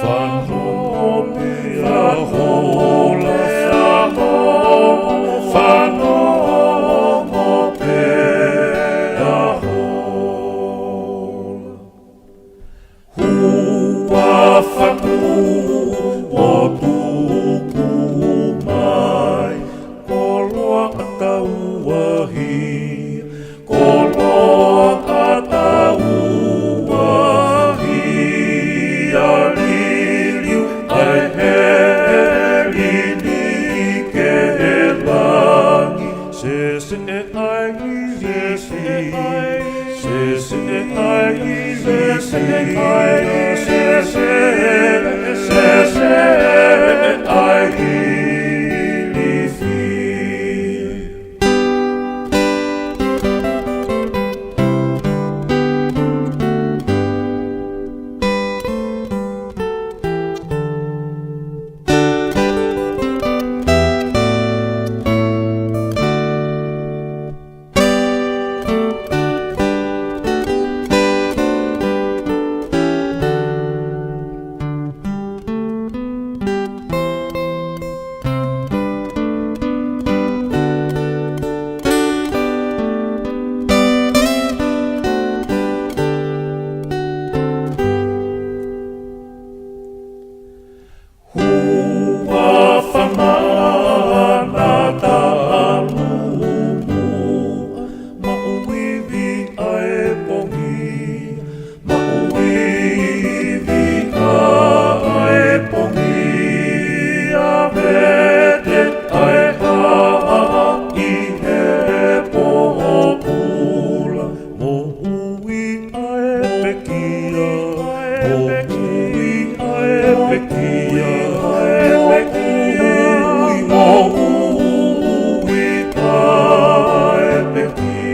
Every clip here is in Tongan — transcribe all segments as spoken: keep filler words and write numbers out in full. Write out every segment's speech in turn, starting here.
Fanongo pea hola, fanongo pea hola. Huafa Nuʻu ʻo tuku mai, koloa ʻa taua hia, koloa ʻa taua hia, liliu ʻa e heli ni ki he langi. Sese ʻa e Sese, sese, sese, sese, sese, sese, Huafa Mana Talu, maʻu ivi ʻa e pongia, maʻu ivi ʻa e pongia, vete ʻa e haʻa ʻi he pōpula. Moʻui ʻa e pekia, moʻui ʻa e pekia, moʻui, moʻui ʻa e pekia.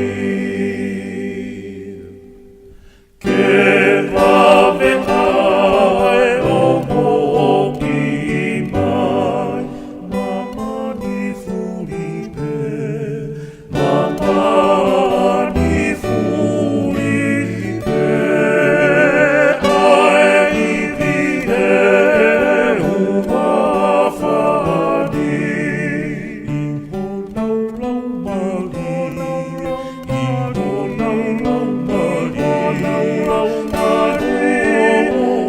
Ke vave ʻa e ongo kiʻi mai, māmani fuli pē, māmani fuli pē ʻa e ivi he huafa ni. ʻI honau laumālie, ʻi honau laumālie,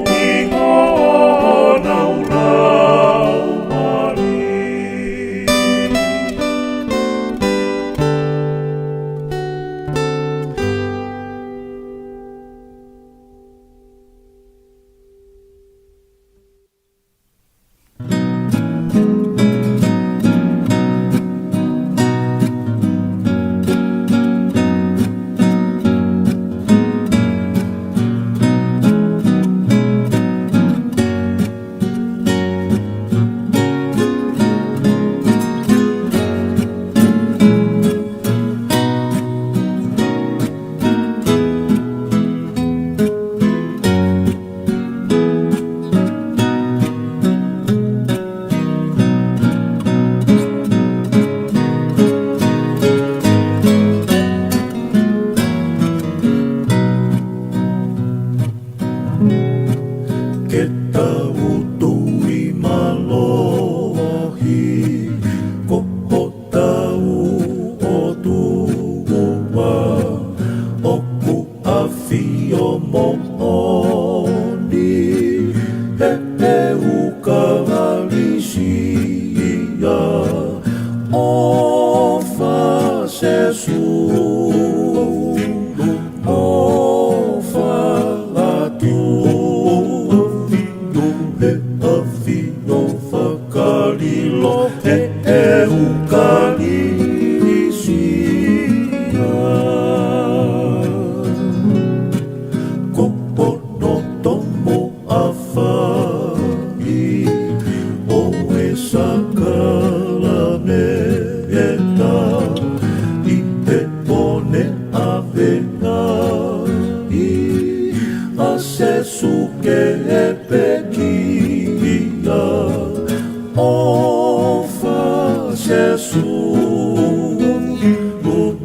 ʻi honau laumālie. Ke tau tui mālohi, ko hotau ʻOtua ʻoku ʻafio moʻoni, he ʻEukalisia. ʻOfa Sēsū, ʻofa atu, he ʻafio fakalilo he ʻEukalisia. Ko hono tomuʻa fai ʻo e sākalamēniti, ʻi he poneʻavengaʻi ʻa Sēsū ki he pekia. ʻOfa Sēsū,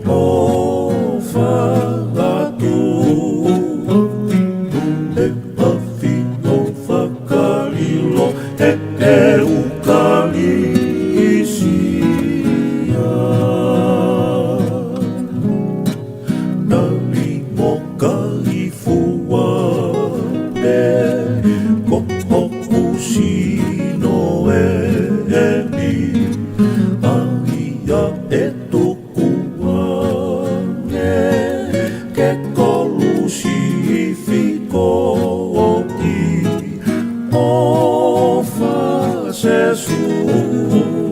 ʻofa atu, he ʻafio fakalilo ʻilo he ʻEukalisia. Tali mo kalifua pē ko hoku sino ʻeni, ʻa ia ʻe tuku ange ke kolusi fikoʻi. ʻOfa Sēsū,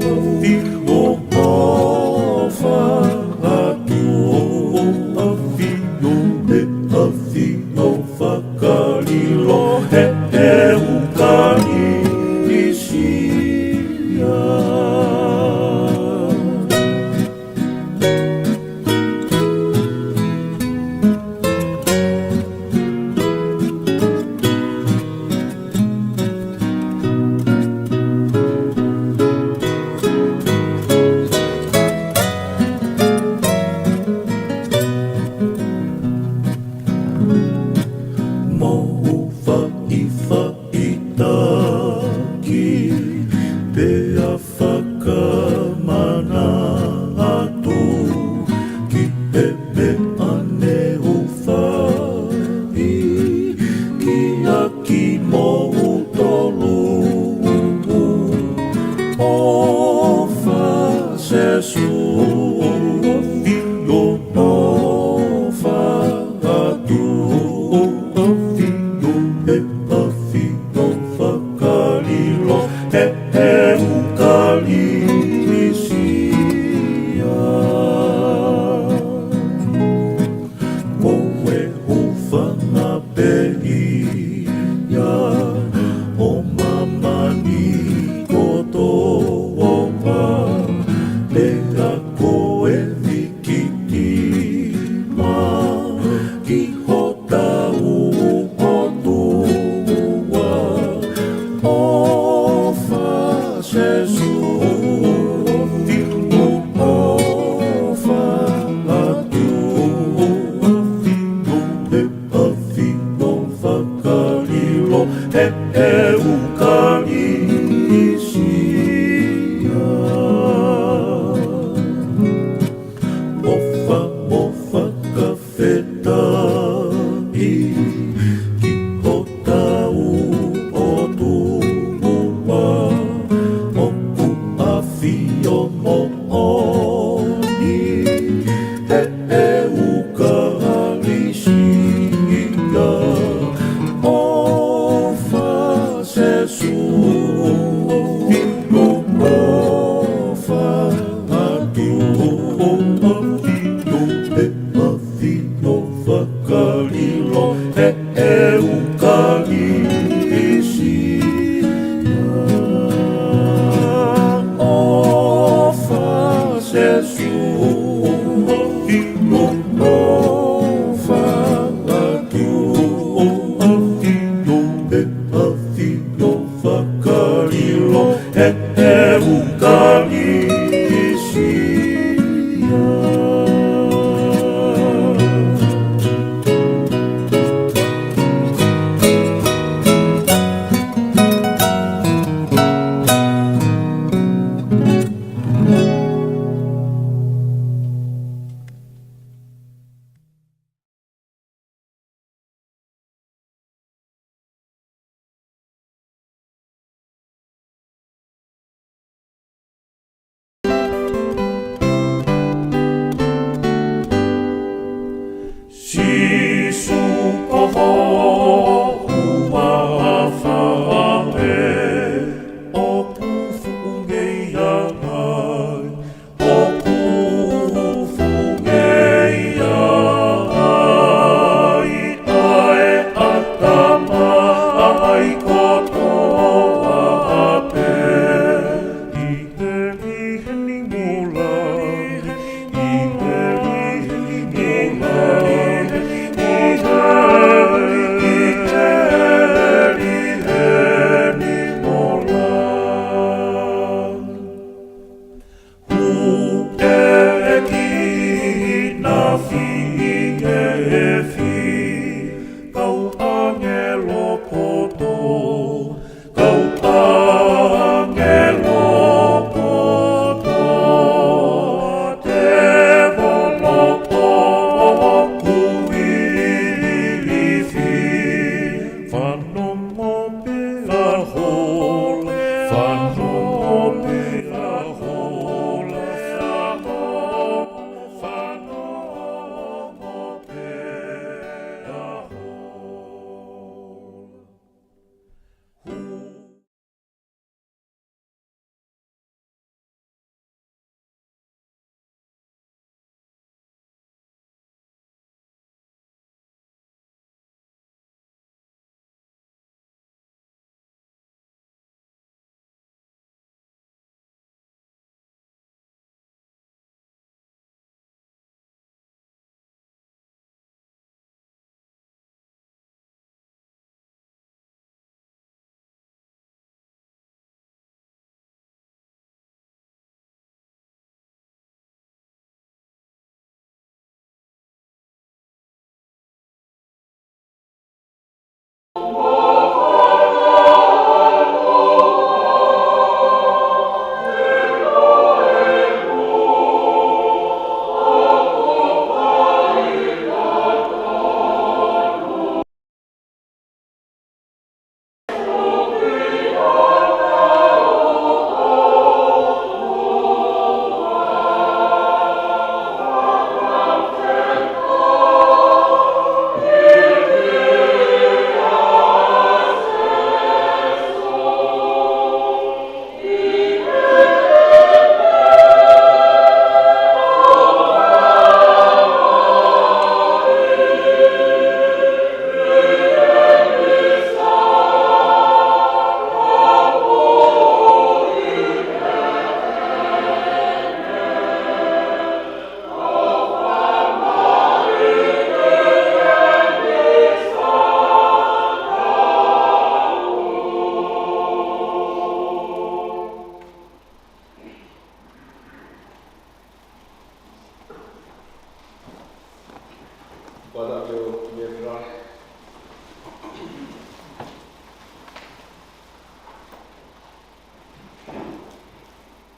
ʻafio, ʻofa atu, ʻafio, ʻe ʻafio fakalilo he ʻEukalisia. Mou faʻifaʻitaki pea fakamanatu ki he meʻa ne u fai kia kimoutolu. ʻOfa Sēsū, ʻafio, ʻofa atu, ʻafio, ʻe ʻafio fakalilo he ʻEukalisia. Ko e hūfanga pē ia ʻo māmani kotoa, pea ko e vikitima ki hotau ʻOtua. ʻOfa Sēsū, ʻafio, ʻofa atu, ʻafio, ʻe ʻafio fakalilo he ʻEukalisia. ʻOfa mo fakafetaʻi ki hotau ʻOtua, ʻoku ʻafio moʻoni he ʻEukalisia. ʻOfa Sēsū, ʻafio, ʻofa atu, ʻafio, ʻe ʻafio fakalilo he ʻEukalisia. ʻOfa Sēsū, ʻafio, ʻofa atu, ʻafio, ʻe ʻafio fakalilo he ʻEukalisia.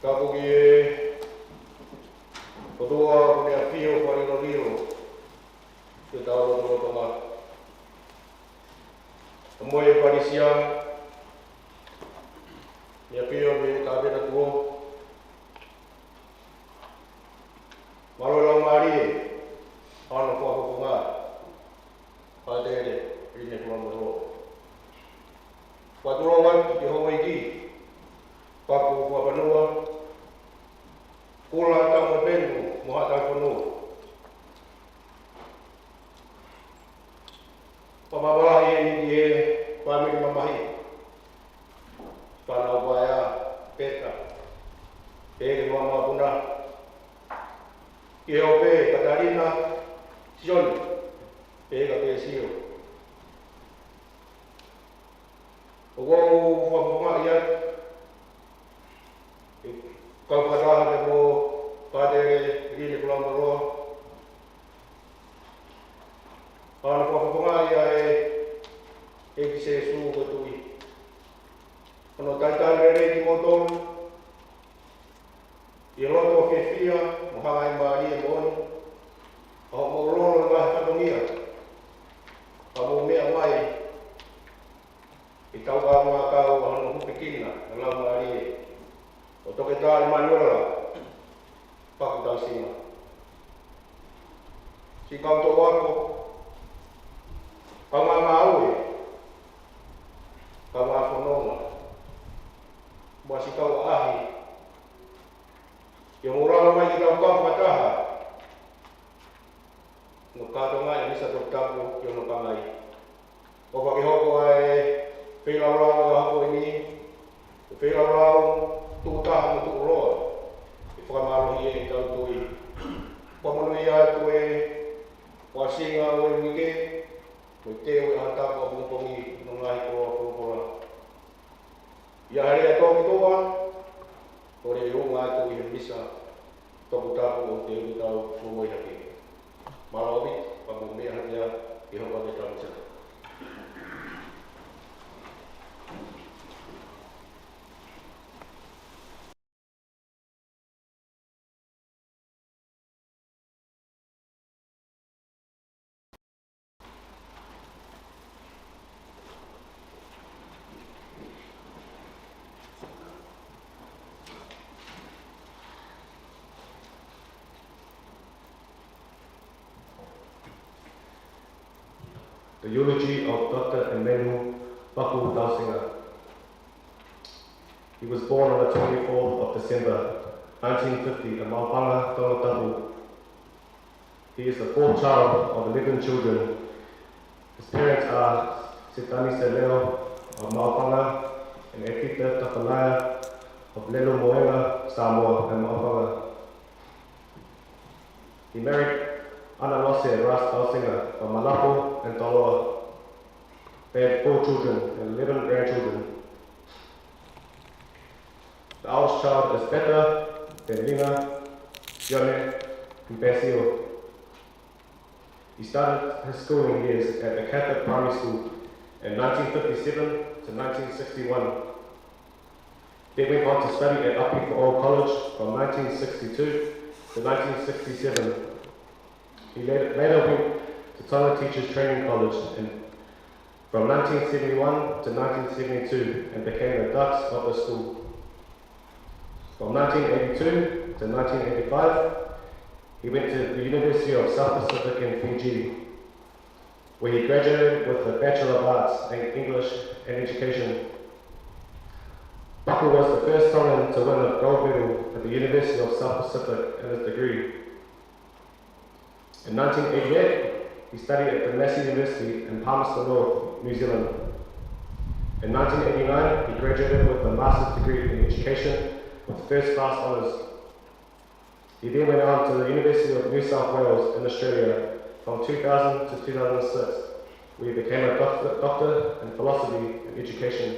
Ka ko ki he ʻOtua ko ʻene ʻafio fakalilolilo ki hotau lotolotonga. ʻOmai e Palesiteni, ʻene ʻafio mei he Tāpena Tuʻo. Mālō e laumālie ʻo hono fakafofonga, Pātele Line Kulamoloa. Fakatulou atu ki he houʻeiki, Paku Fuafanua, Kula Taumapenu mo Haʻa Taufanua. Fakamālō lahi eni ki he fāmili mamahi, fānau Vaea, Peta, Pele mo e mokopuna, ki he ope Katalina, Sione, pehē kia Pēsio. ʻOku ou fakafofongaʻi atu e kau fakataha pea mo Pātele Line Kulamoloa, ʻa hono fakafofongaʻi ʻa e ʻEiki Sēsū ko e Tuʻi. Hono talitali lelei kimoutolu ʻi he loto fiefia mo hangaimālie moʻoni, ʻa hoʻomou lolo e ngaahi fatongia, ʻa hoʻomou meʻa mai ʻi he tau kaungā kau ʻa hono hupikina ʻa e Laumālie, ʻo Toketā ʻImanuela Paku Tausinga. Siʻi kau toʻu ako, kaungā ngāue, kaungā fononga, mo siʻi kau ʻaʻahi, ʻi hoʻomou lava mai ke tau kau fakataha ʻo kātoangaʻi e Misa Toputapu ki hono pangai. ʻOfa ke hoko ʻa e feilaulau ʻo e ʻaho ko eni ko e feilaulau tuʻu taha mo tuʻuloa, ʻe fakamālohiʻi ʻetau Tuʻi. Fakamonūʻia atu e fakaʻosinga ʻo e uike, mo e teu ʻo e ʻaho tapu ʻapongipongi ʻi hono ngaahi koloa folofola. ʻI he lea toki toa, ʻo lele ʻo ngāue atu ʻi he Misa Toputapu ʻo teu ke tau momoi hake. Mālō ʻaupito, pea mou meʻa hake ā, ke hoko atu ʻetau Misa. The eulogy of Doctor Emmanuel Paku Tausinga. He was born on the twenty-fourth of December, nineteen fifty, at Maʻufanga, Tongatapu. He is the fourth child of eleven children. His parents are Setani Seleo of Maʻufanga and Ekita Tafanaea of Lelumoena, Samoa, and Maʻufanga. He married Ana Lose Ras Tausinga from Malapo and Toloa. They had four children and eleven grandchildren. The oldest child is Peta, then Lina, Sione, and Basio. He started his schooling years at the Catholic Primary School in nineteen fifty-seven to nineteen sixty-one. Then went on to study at ʻApifoʻou College from nineteen sixty-two to nineteen sixty-seven. He later, later went to Tonga Teachers Training College in, from nineteen seventy-one to nineteen seventy-two and became the dux of the school. From nineteen eighty-two to nineteen eighty-five, he went to the University of South Pacific in Fiji, where he graduated with a Bachelor of Arts in English and Education. Paku was the first Tongan to win a gold medal at the University of South Pacific in his degree. In nineteen eighty-eight, he studied at the Massey University in Palmerston North, New Zealand. In nineteen eighty-nine, he graduated with a master's degree in education with first class honours. He then went on to the University of New South Wales in Australia from two thousand to two thousand six, where he became a doctor, doctor in philosophy and education.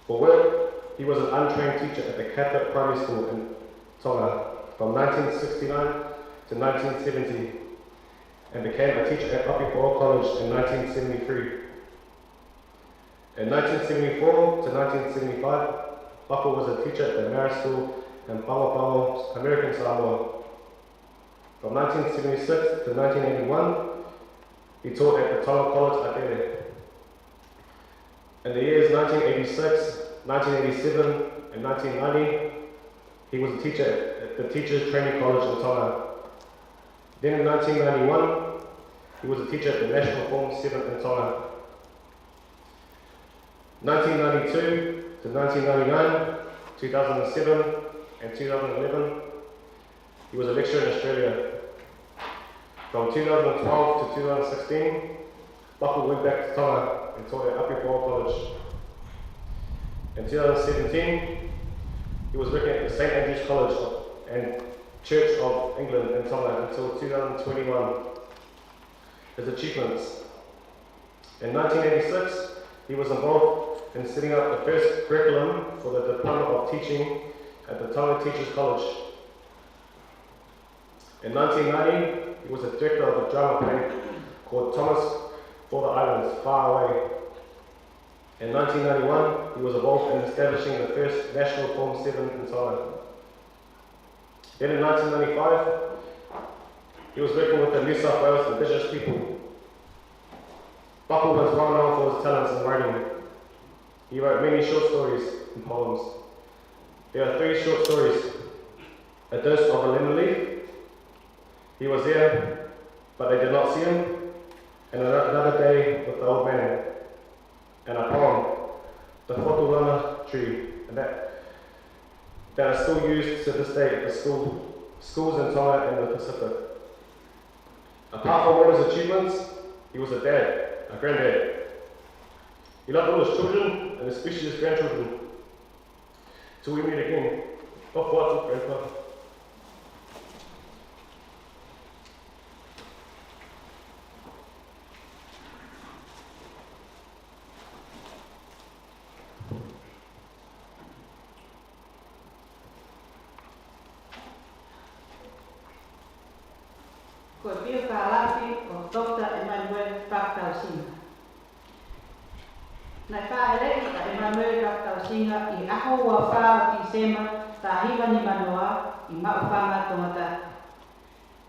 For work, he was an untrained teacher at the Catholic Primary School in Tonga from nineteen sixty-nine to nineteen seventy and became a teacher at ʻApifoʻou College in nineteen seventy-three. In nineteen seventy-four to nineteen seventy-five, Buckle was a teacher at the Marist School in Pago Pago, American Samoa. From nineteen seventy-six to nineteen eighty-one, he taught at the Tonga College ʻAtele. In the years nineteen eighty-six, nineteen eighty-seven, and nineteen ninety, he was a teacher at the Teachers Training College in Tonga. Then in nineteen ninety-one, he was a teacher at the National Form seven in Tonga. Nineteen ninety-two to nineteen ninety-nine, two thousand seven, and two thousand eleven, he was a lecturer in Australia. From two thousand twelve to two thousand sixteen, Buckle went back to Tonga and taught at Apia College. In two thousand seventeen, he was working at the Saint Andrew's College and Church of England in Tonga until two thousand twenty-one. His achievements. In nineteen eighty-six, he was involved in setting up the first curriculum for the Department of Teaching at the Tonga Teachers College. In nineteen ninety, he was the director of a drama play called Thomas for the Islands, Far Away. In nineteen ninety-one, he was involved in establishing the first national Form seven in Tonga. Then in nineteen ninety-five, he was working with the New South Wales Indigenous people. Buckle was well known for his talents in writing. He wrote many short stories and poems. There are three short stories: A Dose of a Lemon Leaf, He Was There, But They Did Not See Him, and Ano-, Another Day with the Old Man, and a poem, The Fotulana Tree, and that, that are still used to this day at the school, schools in Tonga and the Pacific. Apart from all his achievements, he was a dad, a granddad. He loved all his children and especially his grandchildren. Till we meet again. Ka ʻofa atu, Grandpa. Ko e biofālafi ʻo Toketā ʻEmanuele Paku Tausinga. Naʻe fāʻeleʻi ʻa ʻEmanuele Paku Tausinga ʻi he ʻaho ua fā ʻo Tīsema, taha hiva nima noa, ʻi Maʻufanga, Tongatapu.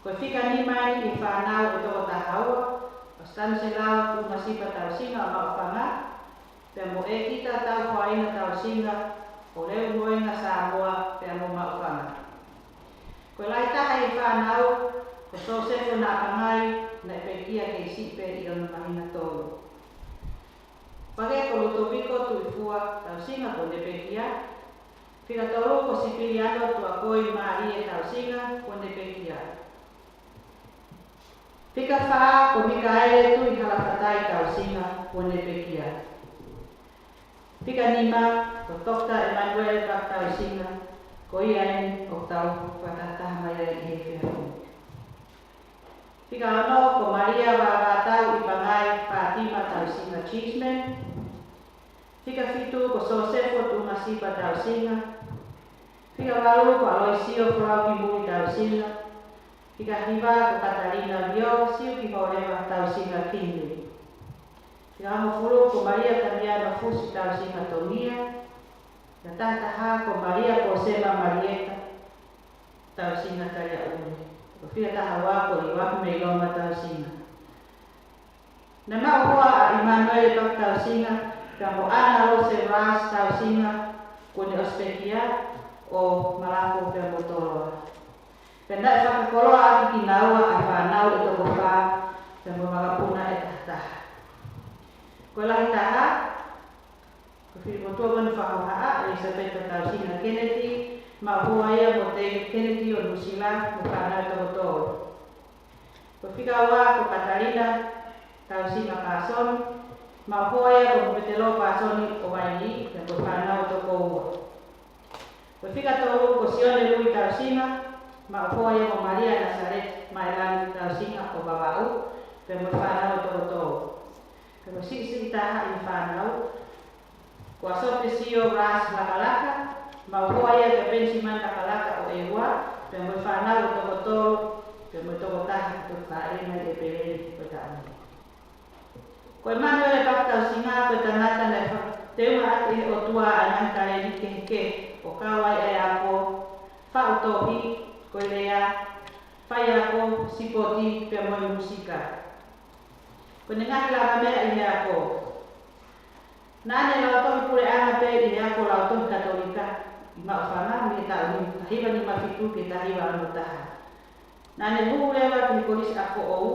Ko e fika nima eni ʻi he fānau ʻe toko taha ua, ʻo Staniselao Tuʻumasipa Tausinga ʻo Maʻufanga, pea mo ʻEkita Taufaina Tausinga ʻo Leumoenga Samoa pea mo Maʻufanga. Ko e lahi taha ʻi he fānau, ko Sosefo Napangai, naʻe pekia kei siʻi pē ʻi onomahinga tolu. Pea ko Lutoviko Tuʻifua Tausinga kuo ne pekia. Fika tolu ko Sipiliano Tuakoi Mālie Tausinga kuo ne pekia. Fika fā ko Mikaele Tuʻihalafatai Tausinga kuo ne pekia. Fika nima ko Toketā ʻEmanuele Paku Tausinga, ko ia eni ʻoku tau fakatahataha mai ai ʻi he efiafi ni. Fika ono ko Malia Vāvātau ʻIpangai Fātima Tausinga Cheeseman. Fika fitu ko Sosefo Tuʻumasipa Tausinga. Fika valu ko ʻAloisio Folaukimui Tausinga. Fika hiva ko Katalina Vio Siukiholeva Tausinga Kinley. Fika hongofulu ko Malia Tamiano Fusi Tausinga Tongia. Fika taha taha ko Malia Kosema Malieta Tausinga Taliaʻule. Ko e fika taha ua ko Liuaki Meiloma Tausinga. Naʻe maʻu hoa ʻa ʻEmanuele Paku Tausinga pea mo ʻAna Lose Ras Tausinga kuo ne ʻosi pekia, ʻo Malafo pea mo Toloa. Pea naʻe fakakoloa ʻaki kinaua ʻa e fānau ʻe toko fā pea mo e vakapuna ʻe taha taha. Ko e lahi taha, ko Filipo Tuʻavanu Fakahohaʻa, ʻElisapeta Tausinga Kennedy, maʻu hoa ia mo David Kennedy ʻo Nuʻusila, mo e fānau ʻe toko tolu. Ko e fika ua ko Katalina Tausinga Pāsoni, maʻu hoa ia mo Petelo Pāsoni ʻo Vaini, pea mo e fānau ʻe toko ua. Ko e fika tolu ko Sione Lui Tausinga, maʻu hoa ia mo Malia Nasaleti Maelani Tausinga ʻo Vavaʻu, pea mo e fānau ʻe toko tolu. Pea ko e siʻisiʻi taha ʻi he fānau, ko ʻAsopesio Ras Lakalaka, maʻu hoa ia kia Penisimani Lakalaka ʻo ʻEua, pea mo e fānau ʻe toko tolu, pea mo e toko taha kuo fāʻeleʻi mai ʻi ʻEpeleli ko e taʻu ni. Ko ʻEmanuele Paku Tausinga ko e tangata naʻe fa-, teunga ʻaki ʻe he ʻOtua ʻa e ngaahi talēniti kehe ke ʻo kau ai ʻa e ako, faʻu tohi, ko e lea, faiako, sipoti, pea mo e musika. Ko ʻene ngaahi lavameʻa ʻi he ako. Naʻa ne lautohi puleʻanga pē ʻi he ako lautohi Katolika ʻi Maʻufanga mei he taʻu ni taha hiva nima fitu ki he taha hiva ono taha. Naʻa ne hū leva ki he Kolisi ʻApifoʻou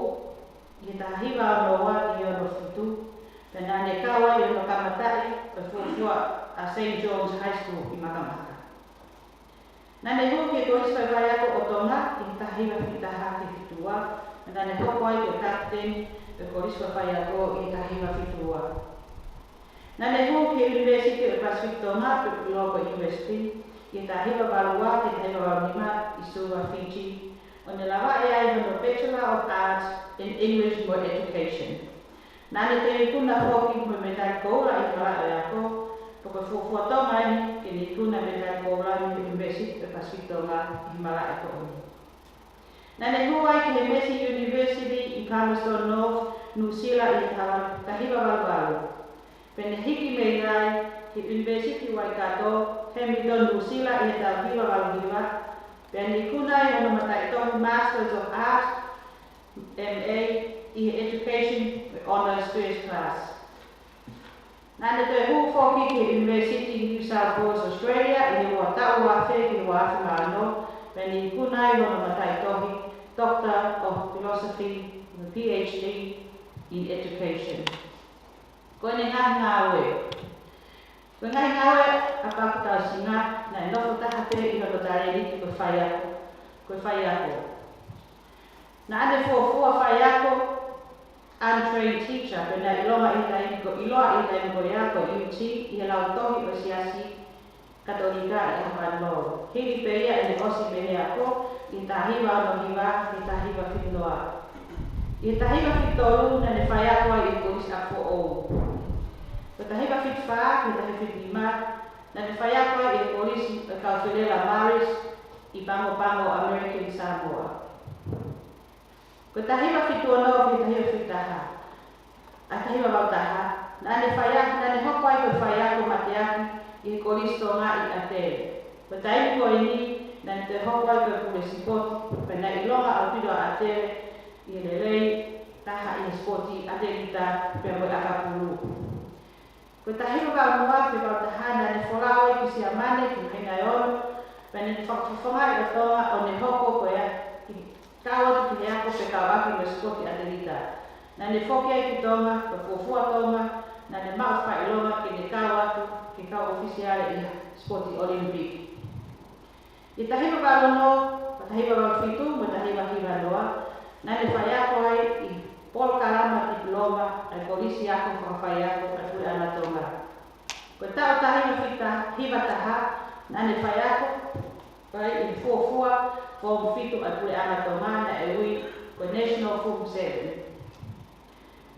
ʻi he taha hiva ono ua ki he ono fitu, pea naʻa ne kau ai ʻi hono kamataʻi ʻo e fuofua ʻa Saint John's High School ʻi Makamaka. Naʻa ne hū ki he Kolisi Faifaiako ʻo Tonga ʻi he taha hiva fitu taha ki he fitu ua, pea naʻa ne hoko ai ko e kapiteni ʻo e Kolisi Faifaiako ʻi he taha hiva fitu ua. Naʻa ne hū ki he ʻUnivēsiti ʻo e Pasifiki Tonga, pe ʻoku ʻiloa ko e U S P, ʻi he taha hiva valu ua ki he taha hiva valu nima ʻi Suva, Fiji, ʻo ne lavaʻi ai hono Bachelor of Arts in English mo Education. Naʻa ne toe ikuna foki mo e mētali koula ʻi he malaʻe ako, pea ko e fuofua Tonga eni ke ne ikuna mētali koula mei he ʻUnivēsiti ʻo e Pasifiki Tonga ʻi he malaʻe ko eni. Naʻa ne hū ai ki he Massey University ʻi Palmerston North, Nuʻusila ʻi he taha hiva valu valu. Pea ne hiki mei ai ki he ʻUnivēsiti Waikato, Hamilton, Nuʻusila ʻi he taha hiva valu hiva. Pea ne ikuna ai hono mataʻitohi Masters of Arts, M A, ʻi he Education Honours First Class. Naʻa ne toe hū foki ki he University New South Wales, Australia, ʻi he ua taʻu ua afe ki he ua afe mā ono, pea ne ikuna ai hono mataʻitohi Doctor of Philosophy, P H D in Education. Ko ʻene ngaahi ngāue. Ko e ngaahi ngāue ʻa Paku Tausinga, naʻe nofo taha pē ʻi hono talēniti ko e faiako, ko e faiako. Naʻa ne fuofua faiako, untrained teacher, pea naʻe ʻiloa ʻi he taimi ko, ʻiloa ʻi he taimi ko ia ko e U T ʻi he lautohi ʻo e Siasi Katolika ʻi ʻApani Lolo. Hili pē ia ʻene ʻosi mei he ako ʻi he taha hiva ono hiva ki he taha hiva fitu noa. ʻI he taha hiva fitu tolu naʻa ne faiako ai ʻi he Kolisi ʻApifoʻou. Ko e taha hiva fitu fā ki he taha hiva fitu nima naʻa ne faiako ai ʻi he Kolisi ʻo e Kau Felelā Marist ʻi Pago Pago, American Samoa. Ko e taha hiva fitu ono ki he taha hiva fitu taha, ʻa, taha hiva valu taha, naʻa ne faia-, naʻa ne hoko ai ko e faiako mateaki ʻi he Kolisi Tonga ʻi ʻAtele. Ko e taimi ko eni naʻa ne toe hoko ai ko e pule sipoti, pea naʻe ʻiloa ʻaupito ʻa ʻAtele ʻi he lelei taha ʻi he sipoti ʻatelita pea mo e ʻakapulu. Ko e taha hiva valu noa ki he valu taha naʻa ne folau ai ki Siamane ki he māhina ʻe ono, pea ne fakafofongaʻi ʻa Tonga ʻo ne hoko ko ia ke kau atu ki he ako pea kau ʻaki mo e sipoti ʻatelita. Naʻa ne foki ai ki Tonga, ko e fuofua Tonga naʻa ne maʻu fakaʻilonga ke ne kau atu ki he kau ʻōfisiale ʻi he sipoti ʻOlimipiki. ʻI he taha hiva valu ono, taha hiva valu fitu, mo e taha hiva hiva noa, naʻa ne faiako ai ʻi he polokalama tipiloma ʻa e Kolisi Ako Fakafaiako ʻa e Puleʻanga Tonga. Ko e taʻu taha hiva fitu, hiva taha, naʻa ne faiako ai ʻi he fuofua Form fitu ʻa e Puleʻanga Tonga, naʻe ui ko e National Form seven.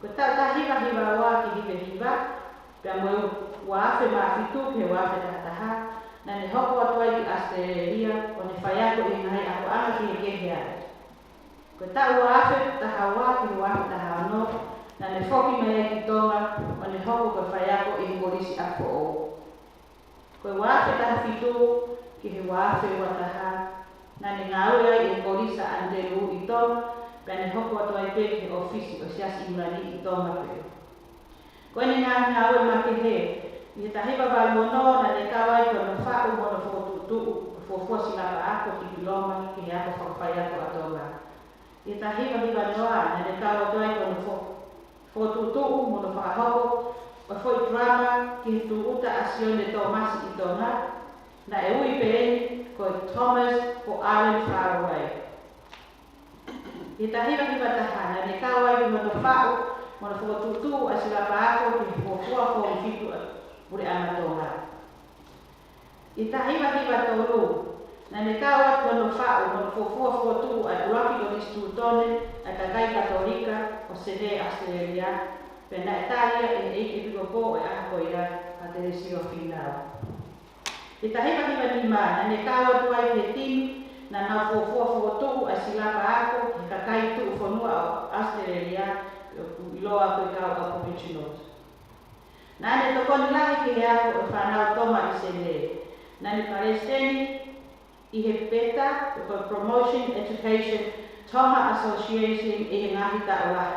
Ko e taʻu taha hiva hiva ua ki he hiva hiva, pea mo e ua afe mā fitu ki he ua afe taha taha, naʻa ne hoko atu ai ki ʻAositelēlia, ʻo ne faiako ʻi he ngaahi akoʻanga kehekehe ai. Ko e taʻu ua afe taha ua ki he ua afe taha ono, naʻa ne foki mai ai ki Tonga, ʻo ne hoko ko e faiako ʻi he Kolisi ʻApifoʻou. Ko e ua afe taha fitu ki he ua afe ua taha, naʻa ne ngāue ai ʻi he Kolisi ʻAnitelū ʻi Tonga, pea ne hoko atu ai pē ki he ʻōfisi ʻo e Siasi ʻIngilani ʻi Tonga pē. Ko ʻene ngaahi ngāue makehe, ʻi he taha hiva valu ono naʻa ne kau ai ko hono faʻu mo hono fokotuʻutuʻu ʻo e fuofua silapa ako tipiloma ki he ako fakafaiako ʻa Tonga. ʻI he taha hiva hiva noa naʻa ne kau atu ai ko hono fo-, fokotuʻutuʻu mo hono fakahoko ʻo e foʻi drama ki he tūʻuta ʻa Sione Tōmasi ʻi Tonga, naʻe ui pē eni ko e Thomas for Ireland Far Away. ʻI he taha hiva hiva taha naʻa ne kau ai ko hono faʻu mo hono fokotuʻutuʻu ʻa e silapa ako ki he fuofua Form fitu ʻa e Puleʻanga Tonga. ʻI he taha hiva hiva tolu, naʻa ne kau atu hono faʻu mo hono fuofua fokotuʻu ʻa e ʻUluaki Kolisi Tutone ʻa e Kakai Katolika ʻo Senē, ʻAositelēlia, pea naʻe tali ia ʻe he ʻEiki ʻEpikopō ʻo e ʻaho ko ia, ʻa Telesio Fīnau. ʻI he taha hiva hiva nima, naʻa ne kau atu ai ki he timi naʻa nau fuofua fokotuʻu ʻa e silapa ako ki he kakai tuʻufonua ʻo ʻAositelēlia, ʻoku ʻiloa ko e kau Aboriginals. Naʻa ne tokoni lahi ki he ako ʻo e fānau Tonga ʻi Senē. Naʻá ne palesiteni ʻi he PETA, ko e Promotion Education Tonga Association, ʻi he ngaahi taʻu lahi.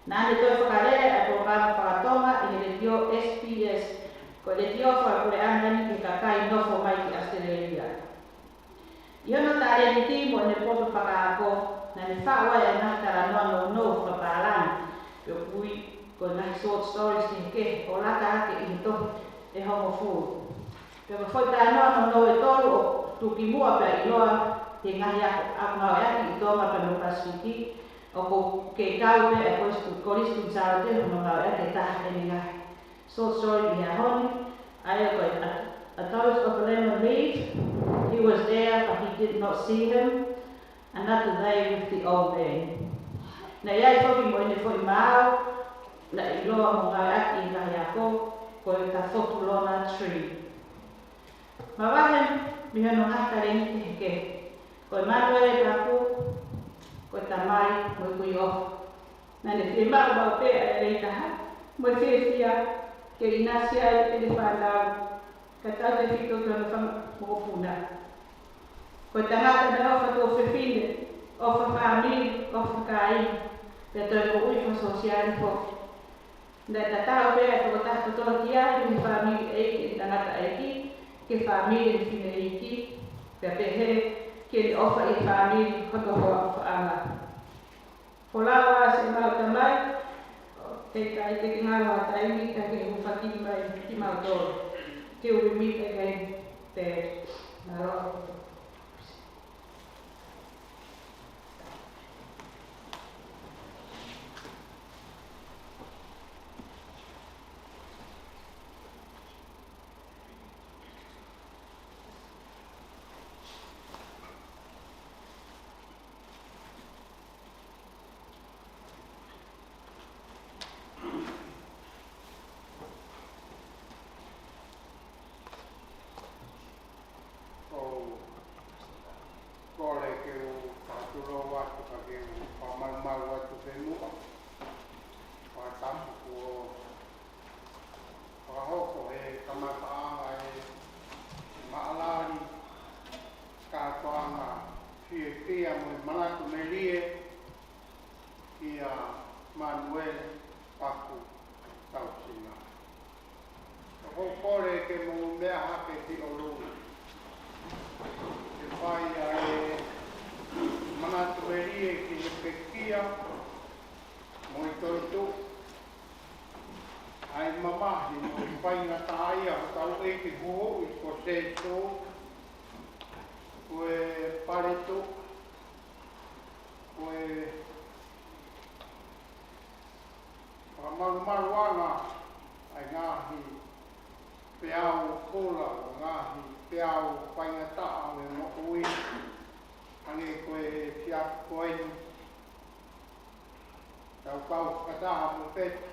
Naʻá ne toe fakalele ʻa e polokalama faka-Tonga ʻi he letiō S B S, ko e letiō fakapuleʻanga ʻeni ki he kakai nofo mai ki ʻAositelēlia. ʻI hono talēniti mo ʻene poto fakaako, naʻá ne faʻu ai e ngaahi talanoa nounou fakapālangi, pea ʻoku ui ko e ngaahi short stories kehekehe ʻo laka hake ʻi he tohi ʻe hongofulu. Pea ko e foʻi talanoa nounou ʻe tolu ʻoku tuku kimuʻa pea ʻiloa he ngaahi ako, ako ngāueʻaki ʻi Tonga pea mo Pasifiki, ʻoku kei kau pē ʻa e Kolisi Kuini Sālote ʻi hono ngāueʻaki e taha ʻene ngaahi short story ʻi he ʻaho ni, ʻa ia ko e A, A Dose of Lemon Leaf, He Was There But He Did Not See Him, Another Day with the Old Man. Naʻe ʻi ai foki mo ʻene foʻi maau, naʻe ʻiloa mo ngāueʻaki ʻi he ngaahi ako, ko e Tafotulona Tree. Mavahe mei hono ngaahi talēniti kehekehe, ko ʻImanuele Paku, ko e tamai mo e kui ʻofa. Naʻá ne fiemaʻu maʻu pē ʻa e lelei taha mo e fiefia ke ʻinasi ai ʻene fānau, kae tautautefito ki hono fanga mokopuna. Ko e tangata naʻe ʻofa tuofefine, ʻofa fāmili, ʻofa kāinga, pea toe moʻui fakasōsiale foki. Naʻe tatau pē ʻa e tokotaha kotoa ki ai, mei he fāmili ʻeiki ʻene tangataʻeiki, ki he fāmili ʻene fineʻeiki, pea pehē ki heʻene ʻofa ʻi he fāmili hono hoa ʻofaʻanga. Folau ā siʻemau tamai, ʻo, kei ʻikai te ke ngalo ha taimi ka ke hūfaki mai kimautolu. Till we meet again, Dad. Mālō. ʻOku ou kole ke u fakatulou atu ka ke u fakamalumalu atu pē muʻa. Fakatapu kuo fakahoko he kamataʻanga e maʻalali kātoanga fiefia mo e manatu melie kia Manuele Paku Tausinga. ʻOku ou kole ke mou meʻa hake ki ʻolunga. Ke fai ʻa e manatu melie ki he pekia mo e toetuʻu, ʻa e mamahi mo e faingataʻaʻia hotau ʻEiki Huhuʻi ko Sēsū, ko e paletuʻa, ko e fakamalumaluʻanga ʻa e ngaahi peau kula, ngaahi peau faingataʻa ʻo e moʻui, hangē ko e efiafi ko eni, tau kau fakataha mo Peta,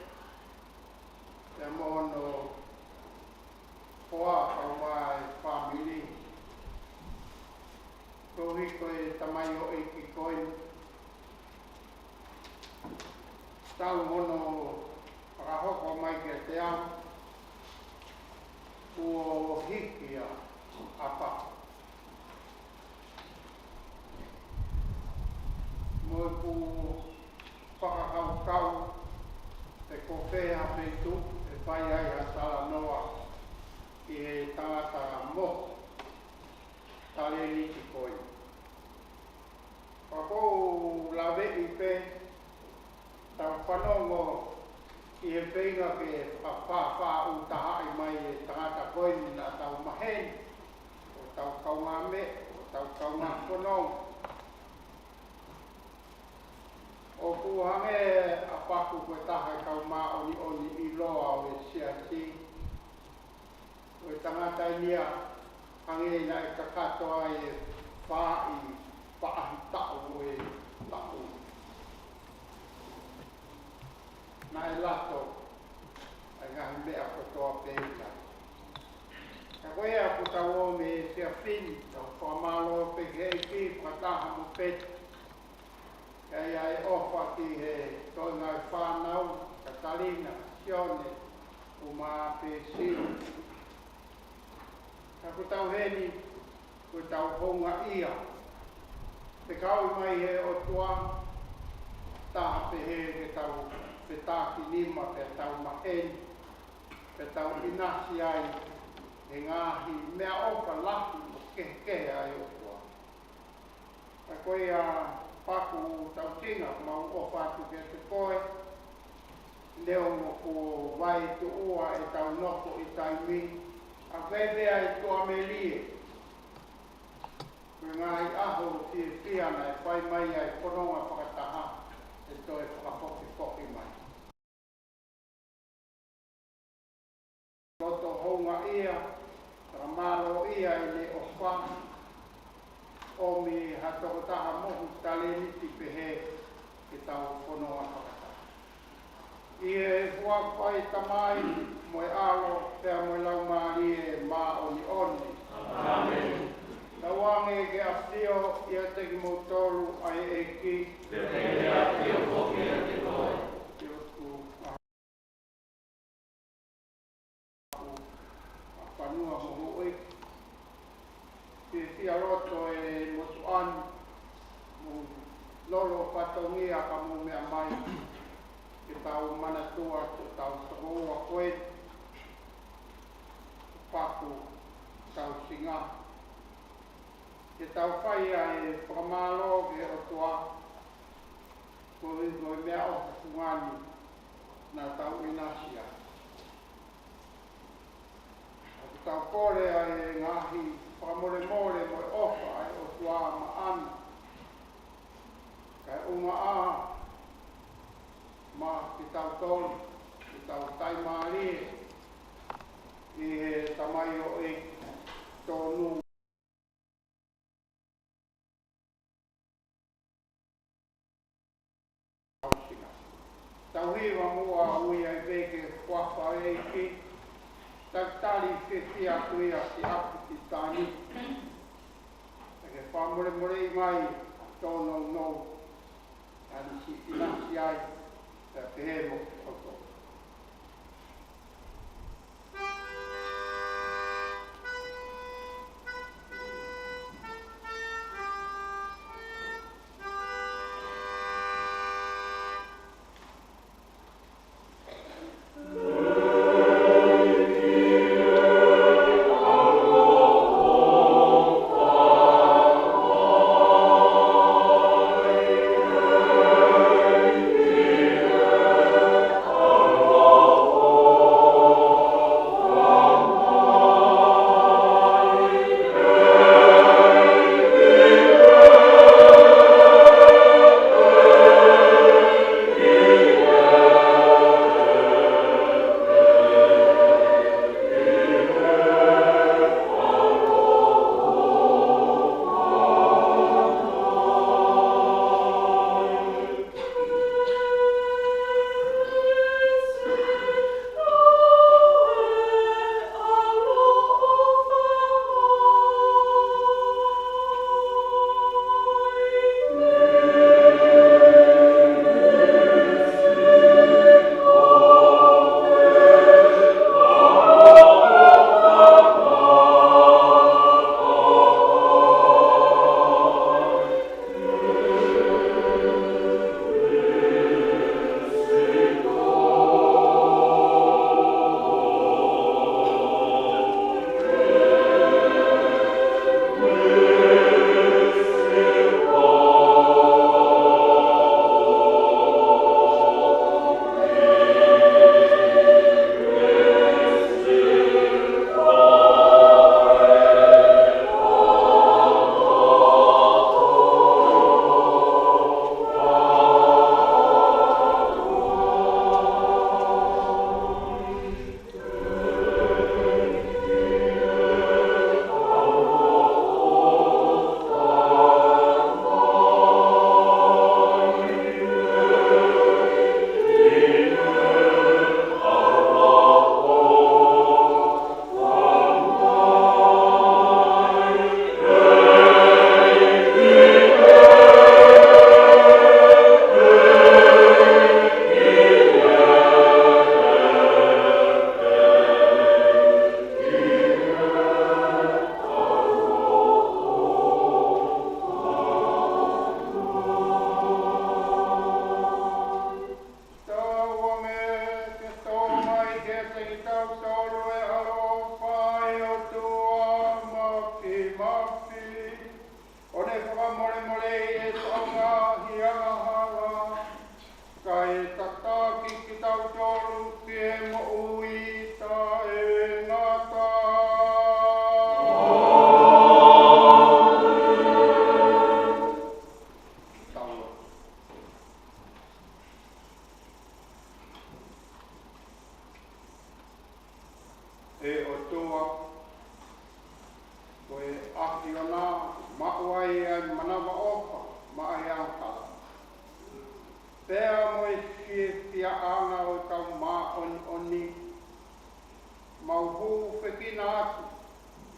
pea mo hono hoa kae ʻumaʻā e fāmili. Koeʻuhi ko e tamaioʻeiki ko eni, talu hono fakahoko mai kiate au, kuo hiki ʻa Paku. Mo ʻeku fakakaukau pe ko fē ha feituʻu ʻe fai ai ha talanoa ki he tangata moho talēniti ko eni. Ka ʻoku ou laveʻi pē, tau fanongo ki he feinga ke fakafāfā ʻū tahaʻi mai e tangata ko eni naʻa tau maheni, ʻo tau kaungāmeʻa, ʻo tau kaungā fononga. ʻOku hangē ʻa Paku ko e taha e kau māʻoniʻoni ʻiloa ʻo e siasi. Ko e tangata eni ia hangē naʻe kakato ai e faaʻi faʻahitaʻu ʻo e taʻu. Naʻe lato ʻa e ngaahi meʻa kotoa pē ia. Ka ko ia ʻoku tau ō mei he efiafi ni, tau fakamālō pē ki he ʻEiki fakataha mo Peta. Ka ʻi ai e ʻofa ki he toenga e fānau, Katalina, Sione, ʻumaʻā pē Sila. Ka Ko ʻetau heni, ko ʻetau houngaʻia. Fekau mai he ʻOtua, taha pehē ke tau fetaʻaki nima pea tau maheni, pea tau ʻinasi ai he ngaahi meʻaʻofa lahi mo kehekehe ʻa e ʻOtua. Ka ko ia Paku Tausinga, mau ʻofa atu kiate koe, neongo kuo vaetuʻua ʻetau nofo ʻi taimi, ʻa ko e meʻa ʻi tuʻamelie. Ko e ngaahi ʻaho fiefia naʻe fai mai ai e fononga fakataha, ʻe toe fakafokifoki mai. Loto houngaʻia, fakamālōʻia ʻene ʻofa, ʻomi ha tokotaha mohu talēniti pehē ke tau fononga fakataha. ʻI he huafa ʻo e Tamai mo e ʻAlo pea mo e Laumālie Māʻoniʻoni. ʻĀmeni. Tauange ke ʻafio ʻiate kimoutolu ʻa e ʻEiki. Pea ke ʻafio foki ʻiate koe. Ke ʻoku ʻapanua mo houʻeiki. Fiefia loto e motuʻa ni, mo lolo fatongia ka mou meʻa mai, ke tau manatua ʻetau tokoua ko ē, Paku Tausinga. Ke tau fai ʻa e fakamālō ki he ʻOtua, koeʻuhi ko e meʻaʻofa fungani naʻa tau ʻinasi ai. ʻOku tau kole ʻa e ngaahi fakamolemole mo e ʻofa ʻa e ʻOtua maʻana, kae ʻumaʻā maʻa kitautolu, kitautolu taimālie ʻi he tamaioʻeiki tonu. Tau hiva muʻa ui ai pē ki he huafa ʻo e ʻEiki, talitali fiefia atu ia ki ʻapi ki Tāniti. Pea ke fakamolemoleʻi mai tōnounou, ʻa ʻene siʻi ʻinasi ai, pea pehē mo kitautolu.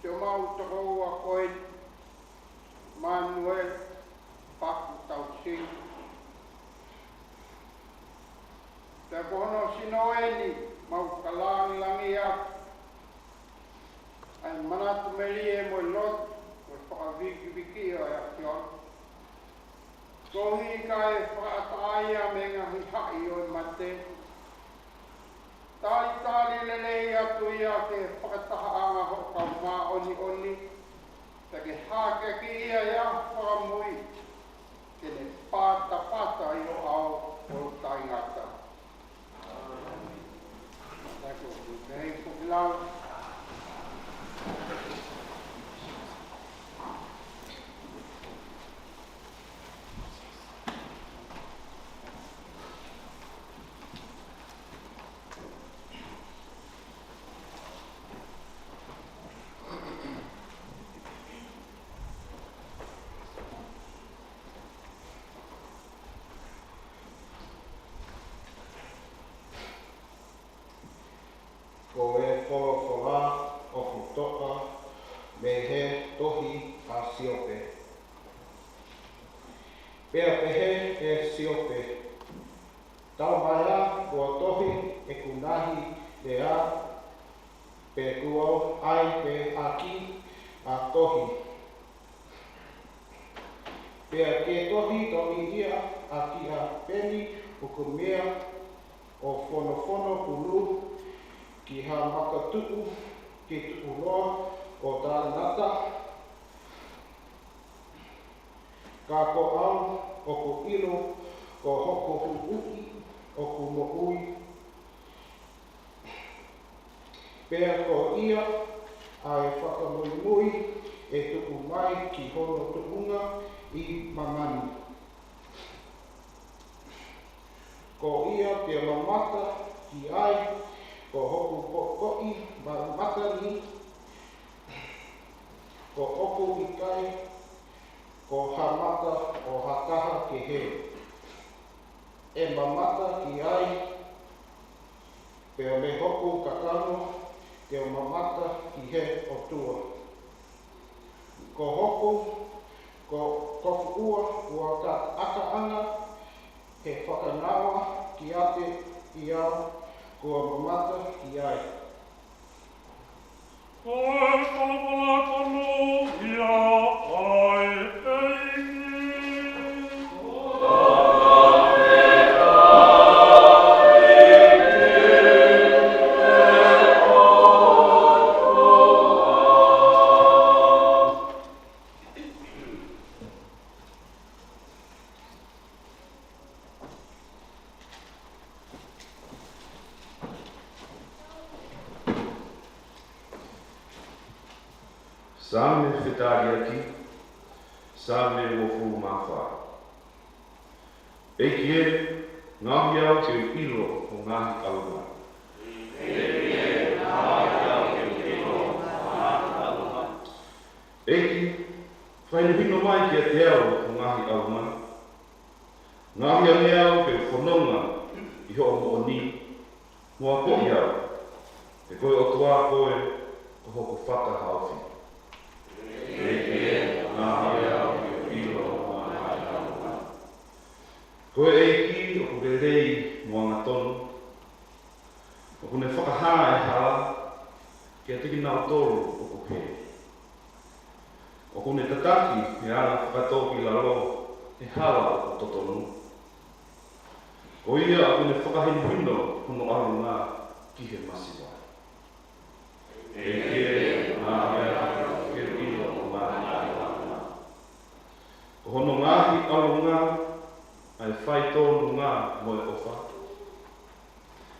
ʻemau tokoua ko ē, Manuel Paku Tausi. Pea ko hono sino eni ʻemau ka langilangiʻia ʻa e manatu melie mo e lotu, ko e fakavikivikiʻi ʻo e ʻAfiona. Koeʻuhi ka e fakaʻatā ia mei he ngaahi haʻi ʻo e mate. Talitali lelei atu ia ki he fakatahaʻanga hoʻo kau māʻoniʻoni, pea ke hākeakiʻi ia ʻi he ʻaho fakamui, ke ne patapata ʻi ho ʻao ʻo taʻengata. Taku, mei foki lau. Ko e folofola ʻoku toʻa mei he tohi ʻa Siope. Pea pehē ʻe Siope, Tau mai ā, kuo tohi ʻeku ngaahi lea, pe kuo ʻai pē ʻaki ʻa e tohi. Pea ke tohi tohi ia ʻaki ʻa Peni ʻUkumea, ʻo fonofono pulu ki ha makatuʻu ke tuʻuloa ʻo taʻengata. Ka ko au ʻoku ʻilo ko hoku Huhuʻi ʻoku moʻui, pea ko ia ʻa e fakamuimui ʻe tuʻu mai ki hono tuʻunga ʻi māmani. Ko ia te u mamata ki ai, ko hoku poʻipoʻi ma-, mata ni, ko hoku ʻikai ko ha mata ʻo ha taha kehe ʻe mamata ki ai, pea mei hoku kakano te u mamata ki he ʻOtua. Ko hoku, ko, ko fuʻua ua ka ʻakaʻanga he fakangaoa kiate ia kuo mamata ki ai. Ko e folofola tonu ia ʻa e ʻEiki. Saame fetaliaki, Saame uofulu mā fā. ʻEiki ē, ngaohi au ke u ʻilo ho ngaahi ʻalunga. ʻEiki, fakahinohino mai kiate au ho ngaahi ʻalunga. Ngaohi ange au ke u fononga ʻi hoʻo moʻoni, mo akoʻi au, he ko e ʻOtua koe ko hoku fakahaofi. ʻEiki ē, ngaohi au ke u ʻilo ho ngaahi ʻalunga. Ko e ʻEiki ʻoku lelei mo angatonu, ʻoku ne fakahā ʻa e hala kiate kinautolu ʻoku hē. ʻOku ne tataki ʻa e anga fakatōkilalo ʻi he hala ʻoku totonu. Ko ia ʻoku ne fakahinohino hono ʻalunga ki he masiva. ʻEiki ē, ngaohi au ke u ʻilo ho ngaahi ʻalunga. Ko hono ngaahi ʻalunga ʻa e faitōnunga mo e ʻofa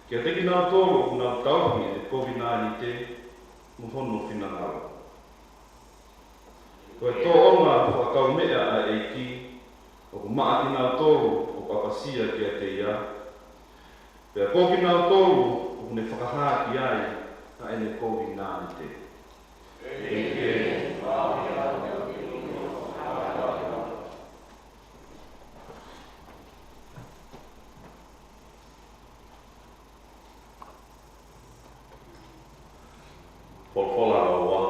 kiate kinautolu ʻoku nau tauhi ʻa e kovinānite mo hono finangalo. Ko e tōʻonga fakakaumeʻa ʻa e ʻEiki ʻoku maʻa kinautolu ʻoku ʻapasia kiate ia, pea ko kinautolu ʻoku ne fakahā ki ai ʻa ʻene kovinānite. ʻEiki ē, ngaohi au ke u ʻilo ho ngaahi ʻalunga. Folofola hono ua,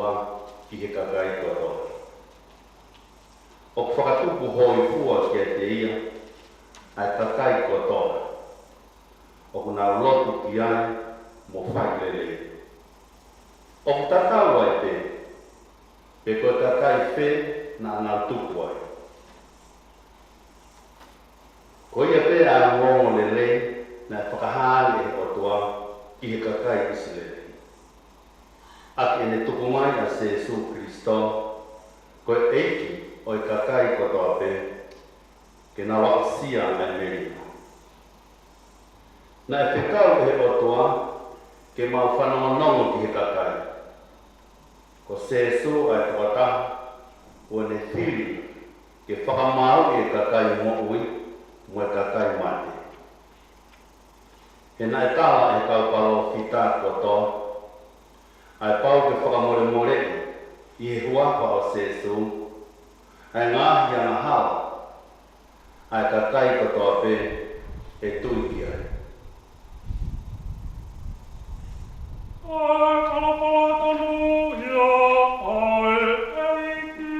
ʻOtua ki he kakai kotoa. ʻOku fakatupu hōifua kiate ia ʻa e kakai kotoa ʻoku nau lotu ki ai mo fai lelei. ʻOku tatau ai pē pe ko e kakai fē naʻa nau tupu ai. Ko ia pē ʻa e ongoongolelei naʻe fakahā ʻe he ʻOtua ki he kakai ʻIsileli, ʻaki ʻene tuku mai ʻa Sēsū Kilisitō ko e ʻEiki ʻo e kakai kotoa pē, ke nau aʻusia ʻa e melino. Naʻe fekau ʻe he ʻOtua ke mau fanongonongo ki he kakai. Ko Sēsū ʻa e tokotaha kuo ne fili ke fakamaauʻi e kakai moʻui mo e kakai mate. He naʻe tala ʻe he kau palōfita kotoa ʻa e pau ke fakamolemoleʻi ʻi he huafa ʻo Sēsū ʻa e ngaahi angahala ʻa e kakai kotoa pē ʻe tui ki ai. ʻA e kalapala tonu ia ʻa e ʻEiki.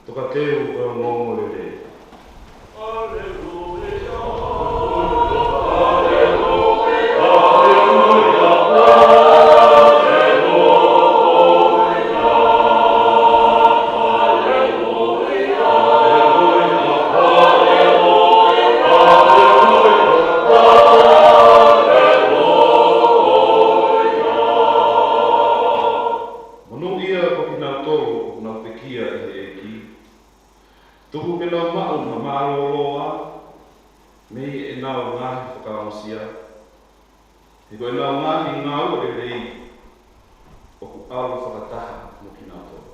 Tokateu ʻo e ongoongolelei. Monūʻia ko kinautolu ʻoku nau pekia ʻi he ʻEiki. Tuku ke nau maʻu ha mālōlō mei heʻenau ngaahi fakaongosia. He ko ʻenau ngaahi ngāue lelei ʻoku ʻalu fakataha mo kinautolu.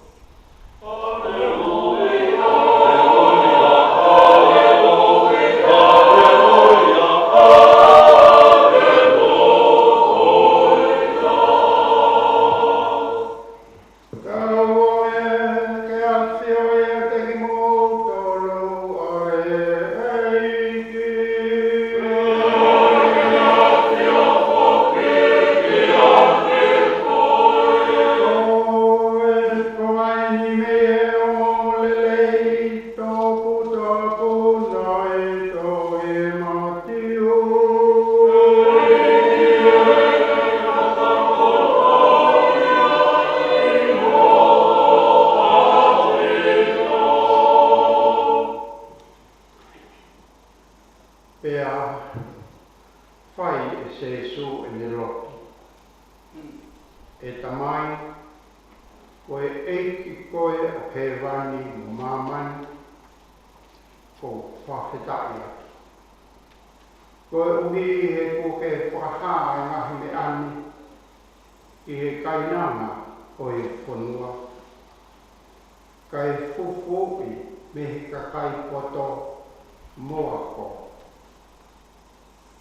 Ka ʻoua ke ʻafio ʻiate kimoutolu ʻa e ʻEiki. Ko e, ko e ʻuhinga mei he ongoongolelei toputapu naʻe tohi ʻe Mātiu. Pea fai ʻe Sēsū ʻene lotu: ʻE Tamai, ko e ʻEiki koe ʻo hēvani mo māmani, ʻoku ou fakafetaʻi atu koeʻuhi he kuo ke fakahā ʻa e ngaahi meʻa ni ʻi he kainanga ʻo e fonua, kae fufuuʻi mei he kakai poto mo ako.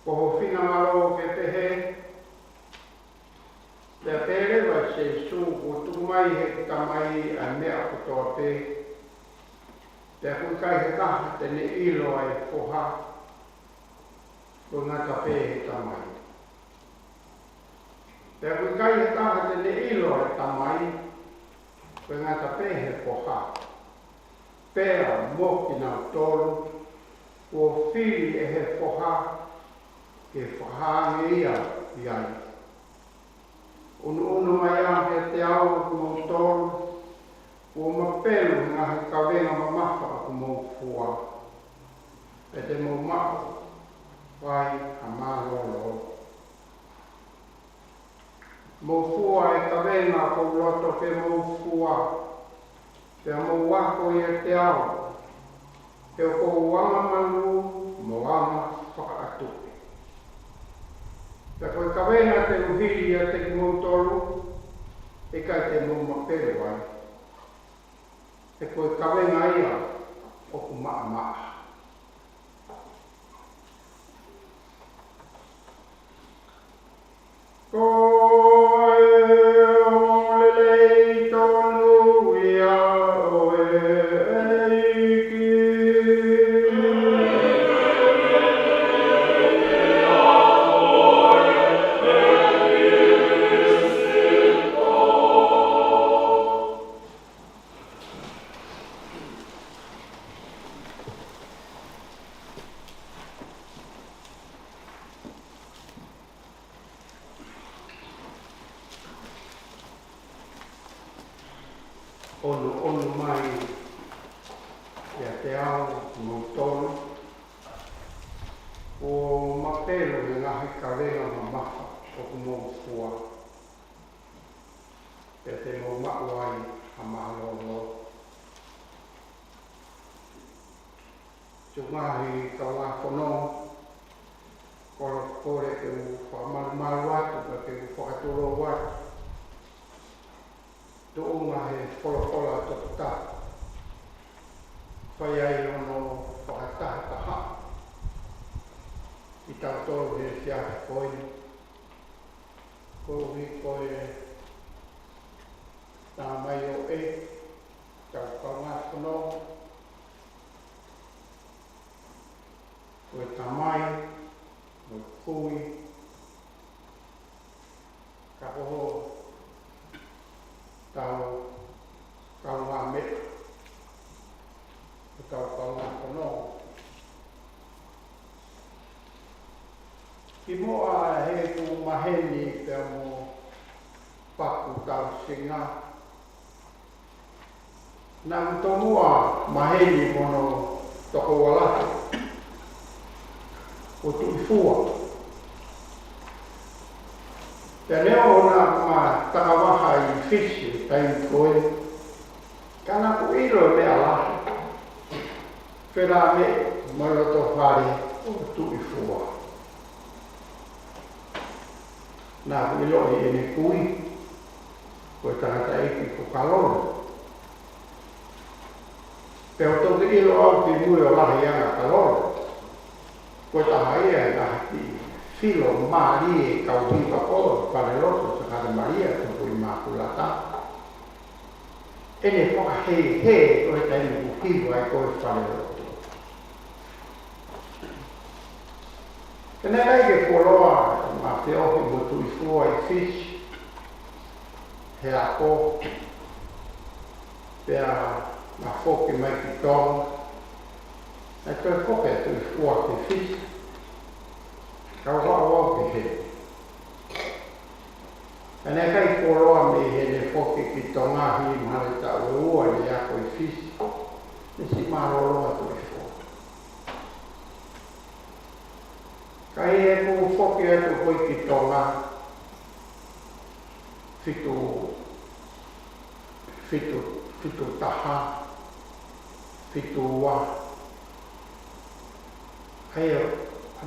Ko ho finangalo ke pehē. Pea pehē leva ʻe Sēsū: Kuo tuku mai ʻe he Tamai ʻa e meʻa kotoa pē, pea ʻoku ʻikai ha taha te ne ʻilo ʻa e Foha, ko e ngata pē he Tamai. Pea ʻoku ʻikai ha taha te ne ʻilo ʻa e Tamai, ko e ngata pē he Foha, pea mo kinautolu kuo fili ʻe he Foha ke fakahā ange ia ʻi ai. ʻUnuʻunu mai ā kiate au ʻa kimoutolu kuo mapelu he ngaahi kavenga mamafa ʻoku mou fua, pea te mou maʻu ai ha mālōlō. Mou fua e kavenga ʻoku ou loto ke mou fua, pea mou ako ʻiate au, he ʻoku ou angamalū mo anga fakaʻatuʻi. Pea ko e kavenga te u hili ʻiate kimoutolu, ʻe ʻikai te mou mapelu ai. He ko e kavenga ia ʻoku maʻamaʻa. Ko e ongoongolelei tonu ia ʻo e ʻOnoʻono mai kiate au kimoutolu ʻoku mapelu he ngaahi kavenga mamafa ʻoku mou fua, pea te mou maʻu ai ha mālōlō. Siʻi ngaahi kaungā fononga, kole, kole ke u fakamalumalu atu, pea ke u fakatulou atu, tuʻunga he folofola Toketā, fai ai hono fakatahataha kitautolu he efiafi ko eni. Koeʻuhi ko e tamaioʻeiki ʻetau kaungā fononga, ko e tamai mo e kui, ka ko hotau kaungāmeʻa, hotau kaungā fononga. Kimuʻa he ʻeku maheni pea mo Paku Tausinga, naʻá ku tomuʻa maheni mo hono tokoua lahi ko Tuʻifua. Pea neongo naʻá ma takavaha ʻi Fisi he taimi ko ē, ka naʻá ku ʻilo e meʻa lahi, felāveʻi mo e loto fale ʻo Tuʻifua. Naʻá ku ʻiloʻi ʻene kui ko e tangataʻeiki ko Kalolo. Pea u toki ʻilo au ki mui ʻo lahi ange ʻa Kalolo, ko e taha ia e ngaahi kiʻi filo mālie kau hiva ʻo e falelotu Sakata Malia tupu ʻi Mākulata. ʻEne fakahēhē ʻo e taimi ʻoku hiva ai ko ē e falelotu. Pea naʻe ʻikai ke fuoloa ʻema feohi mo Tuʻifua ʻi Fisi he ako, pea ma foki mai ki Tonga. Naʻe toe foki ʻa Tuʻifua ki Fisi, kau au au ki heni. Ka naʻe ʻikai fuoloa mei heʻene foki ki Tonga, hili mahalo e taʻu ʻe ua ʻene ako ʻi Fisi, ne siʻi mālōlō ʻa Tuʻifua. Ka ʻi heʻeku foki atu ko ē ki Tonga, fitu, fitu, fitu taha, fitu ua, ʻa ia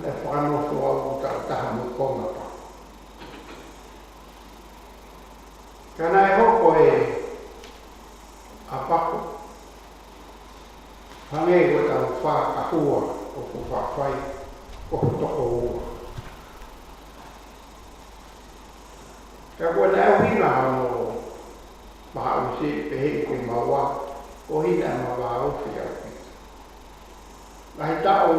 naʻe fakanofo au taʻu taha mo e konga pē. Ka naʻe hoko ē ʻa Paku, hangē ko ʻetau fakahua ʻoku faʻa fai, ko ho tokoua. Ka kuo naʻe ʻuhinga hono mahaʻusi pehē ke maua, ko hina ma vāofi au ki. Ngaahi taʻu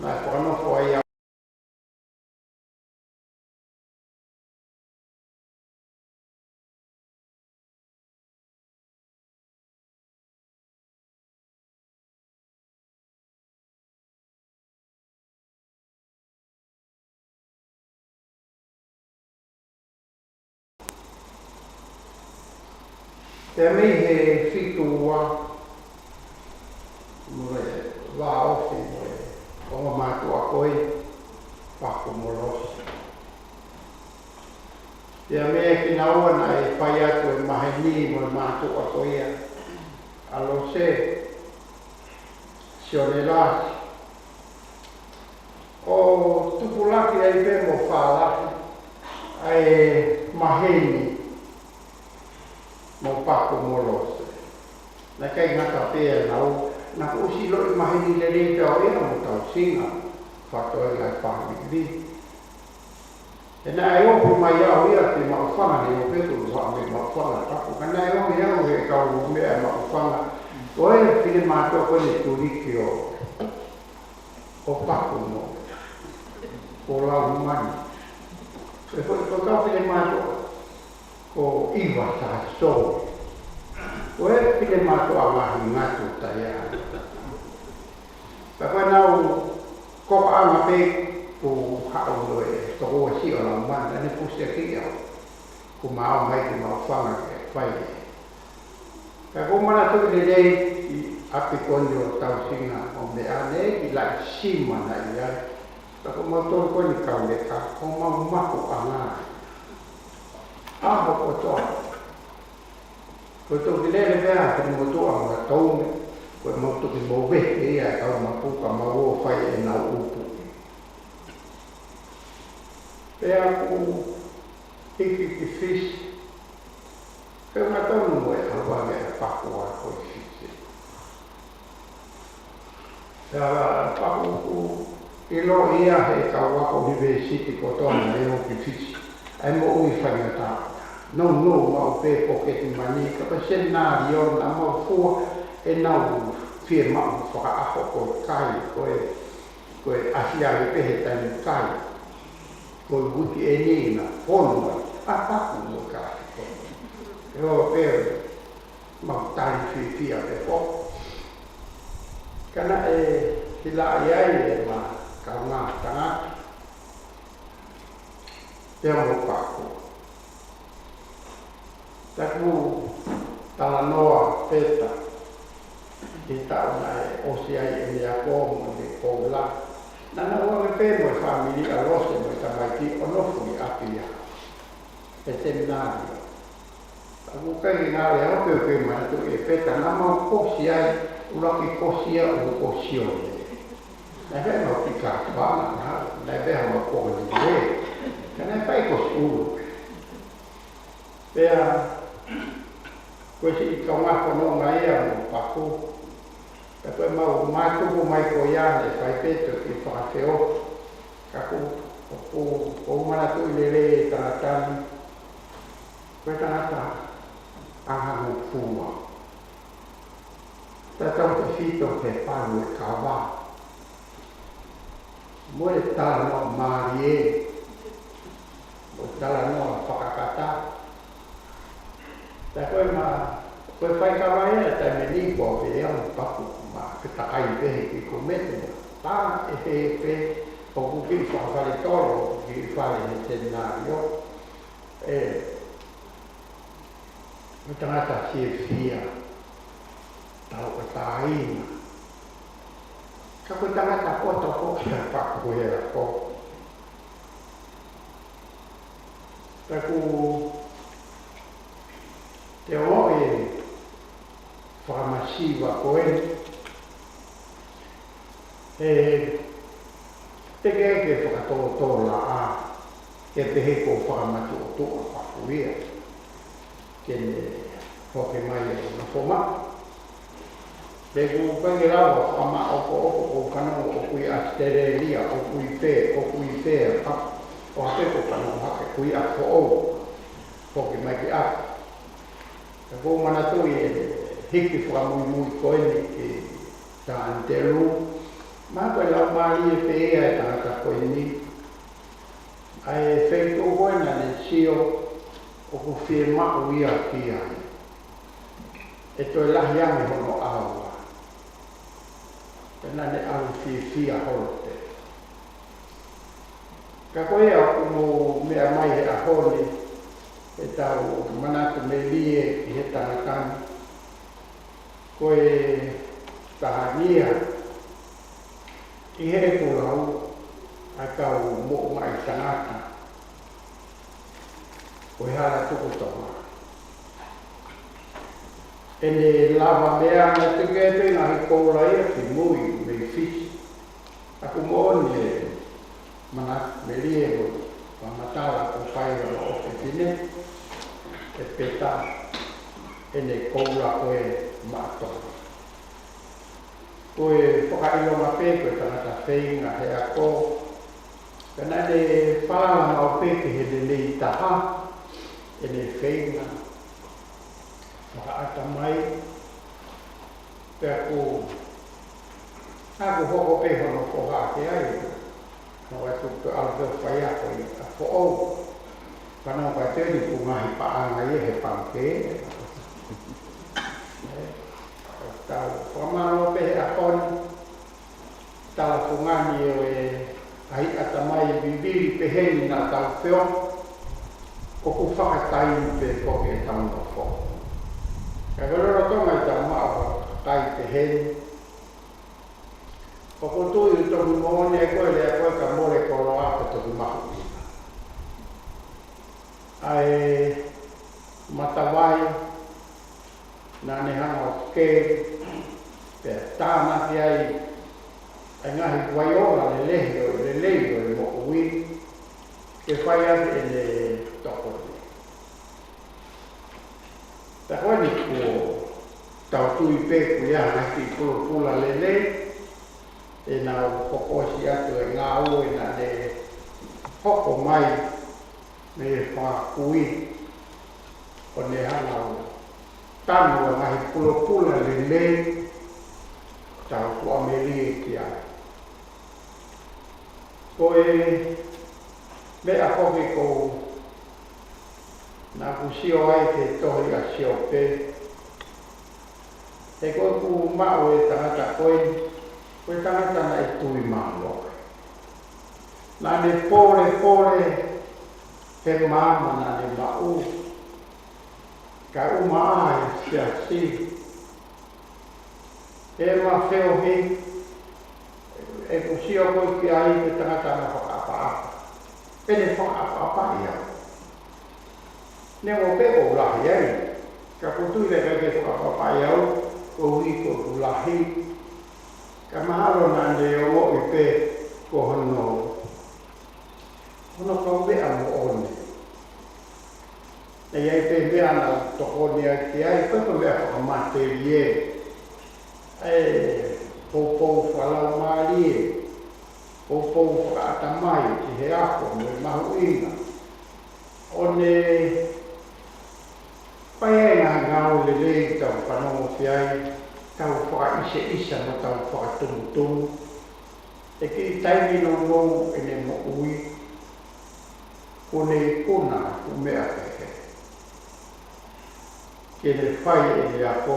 naʻe fakanofo ai au. Pea mei he fitu ua, mo e vāofi mo e ongo mātuʻa ko ē, Paku mo Losi. Pea mei he kinaua naʻe fai atu e maheni mo e mātuʻa ko ia, ʻa Lose, Sione Lasi, ʻo tupulaki ai pē mo Falahi ʻa e maheni mo Paku mo Lose. Naʻe ʻikai ngata pē ʻenau, naʻá ku ʻosi ʻiloʻi maheni lelei pē au ia mo Tausinga, fakatoenga e fāmili. He naʻe ofi mai au ia ki Maʻufanga, ne u pehē ko e ua mei Maʻufanga Paku, ka naʻe ofi au he kau meʻa Maʻufanga, ko e finemātuʻa ko ē ne tuliki ʻo, ʻo Paku mo, ko Laumani. Pea ko e, ko e kau finemātuʻa ko ʻIva Sasou. Ko e finemātuʻa mahi ngatu taia. Pea ko ʻenau kokaʻanga pē kuo haʻu ʻa e tokoua siʻi ʻo Laumani, ne pusiakiʻi au. Kuo ma ō mai ki Maʻufanga ke fai. Ka ko e manatu lelei ʻi ʻapi ko eni ʻo Tausinga ʻo meʻa nei ki Laʻisima naʻe ʻi ai. Ka ko mautolu ko eni kau leka, ko mau makuʻanga. ʻAho kotoa. Ko e toki lele pē ʻa e motuʻa mo e tounga, ko e mau toki mou vehe ia e kau makuʻanga mau ō fai ʻenau ʻupu. Pea kuo hiki ki Fisi, pea ʻoku tonu mo e ʻavange ʻa e paku ʻa ko ē Fisi. Pea paku ʻoku ʻiloʻi ia he kau ako ʻunivēsiti kotoa naʻe ō ki Fisi. ʻA e moʻui faingataʻa. Nounou maʻu pē poketi mani, ka ko e senālio naʻa mau fua ʻenau fiemaʻu fakaʻaho ko e kai, ko e, ko e ʻahiʻahi pē he taimi kai. Ko e uike eni naʻa fonu ai, ʻa paku mo e kafi ko. ʻE ō pē mau tali fiefia pē ko. Ka naʻe hilaʻi ai ʻema kaungā tangata. Pea mo paku. Taku talanoa Peta, ʻi he taʻu naʻe ʻosi ai ʻene ako mo ʻene koula. Naʻa na ō ange pē mo e fāmili ʻa Lose mo e tamaiki ʻo nofo ʻi ʻapi ia. He seminalio. Taku kai ke ngale au ke ke manatu ʻe Peta naʻa mau kosi ai, ʻuluaki kosi ia ʻo kosi ʻo le. Naʻe fai mau pika pana, naʻe fai mau kosi le. Ka naʻe fai kosi ʻulu. Pea, ko e siʻi kaungā fononga ia mo paku. Pea ko e mau mātuku mai ko ia naʻe fai pē toki fakafeohi. Ka ko, ko, ko, ko u manatuʻi lelei e tangata ni. Ko e tangata ʻangangofua. Tautautefito ki he palu e kava. Mo e talanoa mālie. Mo e talanoa fakakata. Pea ko e ma, ko e faikava ia, taimi ni ko e pea mo paku ma, ke takai pē he kiʻi komete. Tā e he pē, ʻoku kiʻi fakafale tolo, kiʻi fale he seminalio. ʻE, mo e tangata fiefia, tauʻatāina. Ka ko e tangata poto ko ia paku he ako. Taku te o e fakamasiva ko ē. He te ke ke fakatōtōlaʻa, ke pehē ko fakamatuʻotuʻa paku ia. Ke ne foki mai e nofo maʻu. Te ku penge lava ʻo ma oko oko ko kano ʻoku ʻi ʻAositelēlia, ʻoku ʻi pē, ʻoku ʻi pē, a, ʻo te ko kano hake ʻoku ʻi ʻApifoʻou. Foki mai ki ʻapi. Ka ko u manatuʻi e hiki fakamuimui ko eni ki Sānitelū. Ma ko e laumālie pē ia e tangata ko eni. ʻA e feituʻu ko ē naʻa ne sio ʻoku fiemaʻu ia ki ai. ʻE toe lahi ange hono ʻaoa. Pea naʻa ne ʻalu fiefia holo pē. Ka ko ia ʻoku mou meʻa mai he ʻaho ni, ʻetau manatu melie ki he tangata ni. Ko e taha ia, ʻi heʻeku lau, ʻa e kau moʻungaʻi tangata. Ko e hala tuku Tonga. ʻEne lava meʻa na tuku e pē ngaahi koula ia ki mui mei Fisi. Taku moʻoni e manatu melie mo e fakamatala ko fai ʻa e ʻofefine ʻe Peta ʻene koula ko ē maʻa Tonga. Ko e fakaʻilonga pē ko e tangata feinga he ako, ka naʻa ne falala maʻu pē ki he lelei taha, ʻene feinga fakaʻatamai, pea ko, ʻa ko hoko pē hono foha ki ai, no atu pē ʻalu pē ʻo faiako ʻi ʻApifoʻou. Ka naʻa ka teni ku ngaahi paʻanga ia he pangikē. Tau fakamālō pē he ʻaho ni, tala fungani ʻo e ʻai ʻatamai vivili pehē ni naʻa tau peo, ʻoku fakataimi pē ko e tau nofo. Ka ko e lolotonga ʻetau maʻu ha kakai pehē ni, ʻoku ou tui ʻoku toki moʻoni ʻa e ko e lea ko e ka mole koloa ko e toki mahuʻinga. ʻA e matavai naʻa ne hanga ʻo keli, pea tānaki ai ʻa e ngaahi vaiola lelei ʻo e lelei ʻo e moʻui, ke fai ʻaki ʻene tokoni. Pea ko eni kuo tau tui pē kuo ʻi ai ha kiʻi pulopula lelei, ʻenau hokosi atu e ngāue naʻa ne hoko mai mei he fanga kui, ʻo ne hanga ʻo tanu ʻa e ngaahi pulopula lelei, tau tuʻamelie ki ai. Ko e meʻa ko ē ʻoku ou, naʻa ku sio ai ki he tohi ʻa Siope, he ko ʻeku maʻu e tangata ko eni, ko e tangata naʻe tui mālohi. Naʻa ne polepole he maama naʻa ne maʻu, kae ʻumaʻā e siasi. ʻE ma feohi, ʻeku sio ko ē ki ai ko e tangata naʻe fakaʻapaʻapa. ʻEne fakaʻapaʻapaʻi au. Neongo pē ʻoku ou lahi ai, ka ʻoku ou tui naʻe ʻikai ke fakaʻapaʻapaʻi au, koeʻuhi ko ʻeku lahi. Ka mahalo naʻa ne ongoʻi pē ko hono, hono kaumeʻa moʻoni. Naʻe ʻi ai pē meʻa naʻa ku tokoni ai ki ai, ko e meʻa fakamatelie, ʻa e poupou fakalaumālie, poupou fakaʻatamai ki he ako mo e mahuʻinga. ʻO ne fai ai e ngaahi ngāue lelei tau fanongo ki ai, tau fakaʻiseʻisa mo tau fakatumutumu. ʻI he kiʻi taimi nounou ʻene moʻui, kuo ne ikuna ʻeku meʻa kehe. Ke ne fai ʻene ako,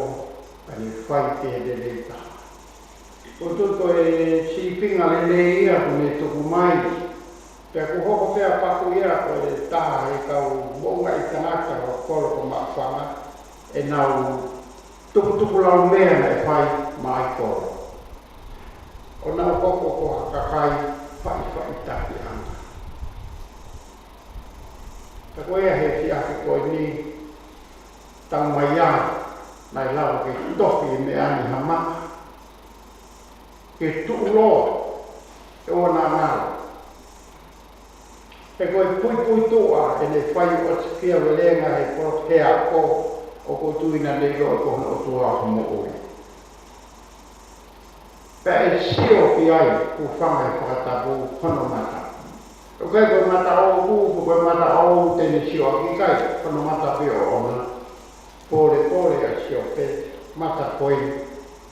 ka ne fai ki he lelei taha. ʻOku ou tui ko e sīpinga lelei ia kuo ne tuku mai. Pea kuo hoko pē ʻa Paku ia ko e taha he kau moʻungaʻi tangata ʻo e kolo ko Maʻufanga, ʻenau tukutukulaumea naʻe fai maʻa e kolo. ʻO nau hoko ko ha kakai faʻifaʻitakiʻanga. Ka ko e efiafi ko eni, tau mai ia, naʻe lava ke tohi e meʻa ni ha maʻa, ke tuʻuloa, ʻe ʻoua naʻa ngalo. He ko e puipuituʻa ʻene fai ʻo e fiefia velenga he kolo he ako, ʻoku ou tui naʻa ne ʻilo ko hono ʻOtua ʻoku moʻui. Pea ʻe sio ki ai, hūfanga he fakatapu hono mata. ʻOku ʻikai ko e mata ʻoʻoku, ko e mata ʻoʻou te ne sio ʻaki, ʻikai, hono mata pē ʻoʻona. Polepole ʻa Siope, mata ko ē,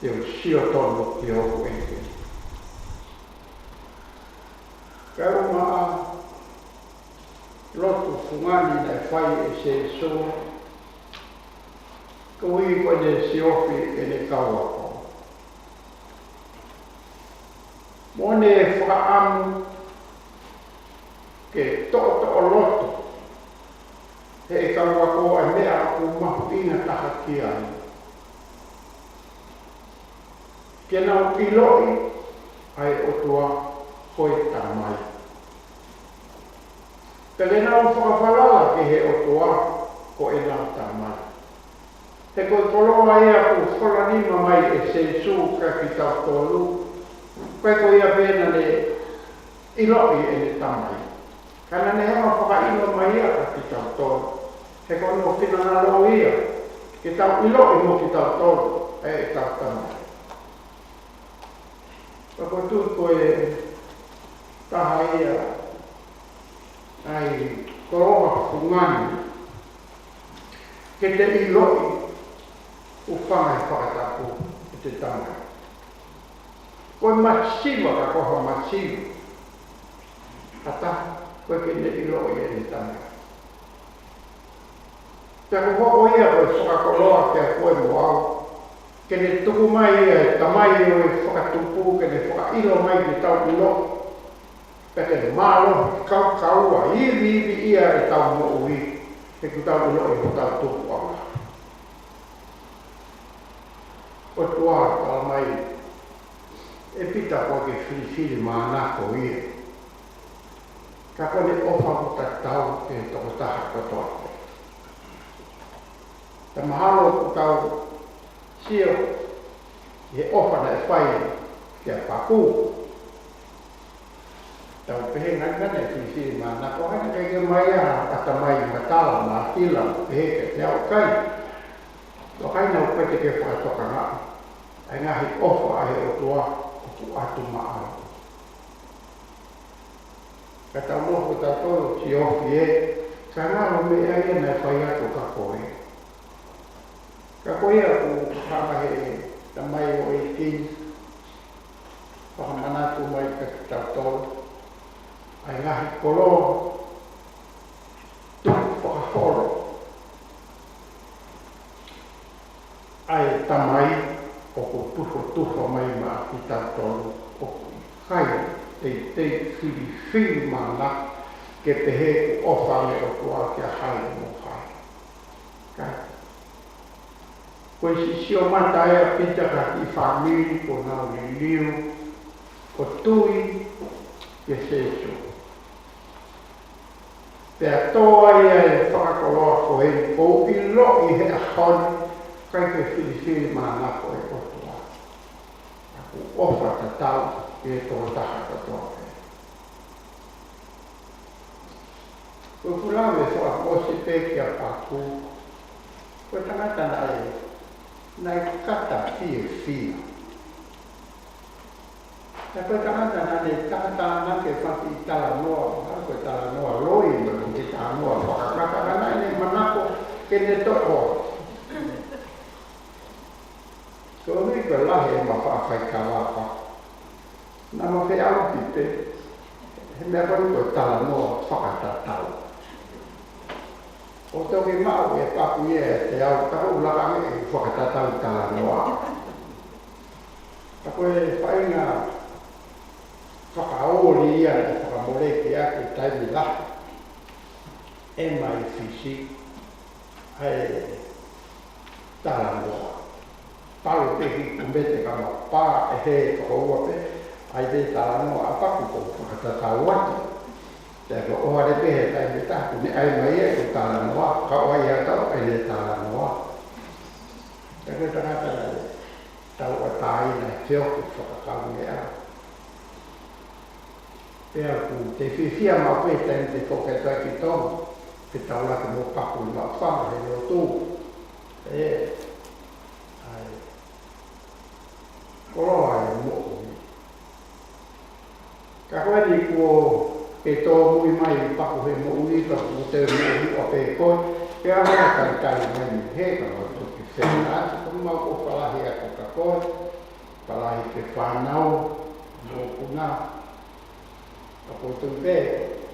te u sio tonu ki hoku ʻEiki. Kae ʻumaʻā e lotu fungani naʻe fai ʻe Sīsū, koeʻuhi ko ʻene siofi ʻene kau ako. Mo ʻene fakaʻamu ke toʻotoʻo loto ʻe he kau ako ʻa e meʻa ʻoku mahuʻinga taha ki ai. Ke nau ʻiloʻi ʻa e ʻOtua ko e Tamai. Pea ke nau fakafalala ki he ʻOtua ko ʻenau Tamai. He ko e koloa ia kuo fola nima mai ʻe Sīsū kiate kitautolu. Ko e ko ia pē naʻa ne ʻiloʻi ʻene Tamai. Ka naʻa ne hanga fakaʻilo mai ia kiate kitautolu. He ko hono finangalo ia ke tau ʻiloʻi mo kitautolu ʻa ʻetau Tamai. Ka ʻoku ou tui ko e taha ia ʻa e koloa fungani ke te ʻiloʻi, hūfanga he fakatapu ki he Tamai. Ko e masiva ka ko ha masiva ʻa e taha, ko e ke ne ʻiloʻi ʻene Tamai. Pea ko e hoko ia ko e fakakoloa kiate koe mo au, ke ne tuku mai ia e tamai ʻo e fakatupu, ke ne fakaʻilo mai ke tau ʻilo, pea ke mālohi, kaukaua, iviivi ia ʻetau moʻui, he kuo tau ʻiloʻi hotau tupuʻanga. ʻOtua, tala mai ʻe Pita ʻoku ʻikai ke filifili mānako ia. Ka ko ʻene ʻofa ʻoku tatau ki he tokotaha kotoa. Ka mahalo ʻoku tau sio ki he ʻofa naʻe fai kia Paku. Tau pehē ngata naʻe filifili mānako, ʻikai ke ʻomai ha ʻatamai matala, māfila, pehē kiate au, ʻikai. Ko e ʻikai naʻa ku pehē ke fakatokangaʻi ʻa e ngaahi ʻofa ʻa e ʻOtua ʻoku ʻatu maʻau. Ka tau nofo tautolu ʻo siofi ē, ka ngalo meʻa ia naʻe fai atu kia koe. Ka ko ia ʻoku hanga he tamai ʻo e ʻEiki, fakamanatu mai kiate kitautolu ʻa e ngaahi koloa tuku fakaholo ʻa e Tamai ʻoku tufotufa mai maʻa kitautolu, ʻoku ʻikai teitei filifili mānako ke pehē ʻoku ʻofa ʻa e ʻOtua kia hai mo hai. Ka ko e siʻi sio mata ʻa Pita ki he kiʻi fāmili kuo nau liliu ʻo tui kia Sēsū. Pea tō ai ʻa e fakakoloa ko eni, ʻoku ou ʻiloʻi he ʻaho ni ʻikai ke filifili mānako ʻa e ʻOtua. ʻOku ʻofa tatau ki he tokotaha kotoa pē. Ko e kula me fakaʻosi pē kia Paku. Ko e tangata naʻe, naʻe kata fiefia. Ka ko e tangata naʻe tangata naʻe ke faki talanoa, ka ko e talanoa loi, mo e talanoa fakakata, ka naʻe manako ke ne toʻo. Ko e ʻuhi ko e lahi ʻema faʻa faikava ʻa Paku. Naʻa ma feʻauki pē, he meʻa ko eni ko e talanoa fakatatau. ʻO toki maʻu ʻe Paku ia ʻiate au, ka ʻoku ou laka ange ʻeku fakatatau talanoa. Ka ko e faʻahinga fakaoli ia naʻe fakamoleki ʻaki e taimi lahi ʻe mai Fisi ʻa e talanoa. Palu pē ki Kumete ka ma pā ʻe he tokoua pē, ʻai pē talanoa ʻa Paku ʻoku fakatatau atu. Te ko ʻohale pē he taimi ʻe taha, kuo ne ʻai mai ʻeku talanoa, ka ʻoua ia tau ʻai ʻene talanoa. Te ko e tangata naʻe tauʻatāina he feohi fakakaungāmeʻa. Pea ʻoku te fiefia maʻu pē taimi te foki atu ai ki Tonga, ke tau laka mo Paku ʻi maʻu fanga he lotu. ʻE, ʻa e koloa ʻa e moʻui. Ka ko eni kuo ke tōmui mai Paku he moʻui, ka kuo te moʻui ʻo pē koe, ke ʻalu ʻo talitali mai ni he ka mau toki fena atu, ka mau ʻofa lahi atu kia koe, ʻofa lahi ki he fānau, mokopuna. Ka ko e tuʻu pē,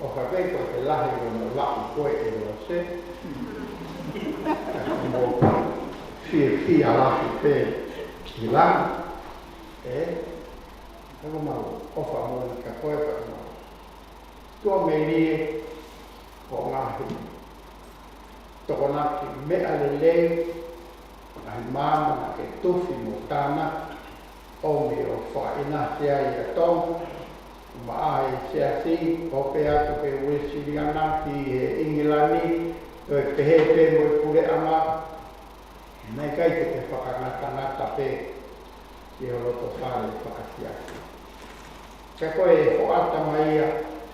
ʻofa pē ko e lahi ʻo e moʻui ko ē ʻe Lose. Ka ko e moʻui fiefia lahi pē ʻi langi. ʻE, ka ko mau ʻofa moʻoni kia koe ka mau. Tuʻa melie, ko e ngaahi Tokonaki meʻa lelei, ngaahi maama naʻa ke tufi mo tānaki, ʻomi ʻo fakaʻinasi ai ʻa Tonga, maʻa e siasi, ʻo pehē atu ki he Uēsiliana ki he ʻIngilani, ʻo pehē pē mo e puleʻanga, naʻe ʻikai te ke fakangatangata pē ki ho loto fale fakasiasi. Ka ko e hoʻata mai ia,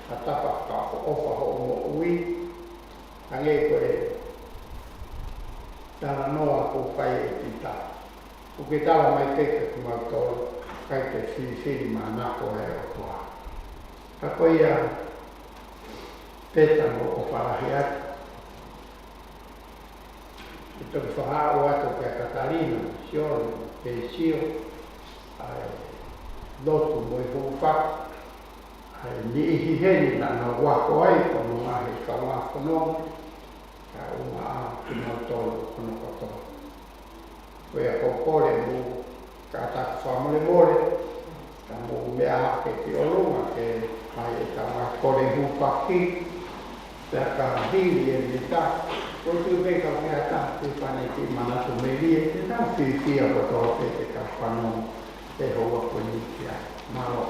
ha tapa fakaʻofoʻofa hoʻo moʻui, hangē ko e talanoa kuo fai ʻe Pita. ʻOku ke tala mai pē kiate kimautolu, ʻikai ke filifili mānako ʻa e ʻOtua. Ka ko ia, pea tau ʻofa lahi atu. ʻE toki fakaaʻu atu kia Katalina, Sione, Peisio, ʻa e lotu mo e hūfaki, ʻa e niʻihi heni naʻa nau ako ai, ko hono ngaahi kaungā fononga, kae ʻumaʻā kinautolu hono kotoa. Ko ia ko e kole mo e kātaki fakamolemole, ka mou meʻa hake ki ʻolunga ke fai ʻetau ngaahi kole hūfaki, pea ka hili e mita, Ko e tui pē kau ki ha taha, tui pē ʻene kiʻi manatu melie, te tau fiefia kotoa pē ke tau fanongo he houa ko eni ki ai. Mālō.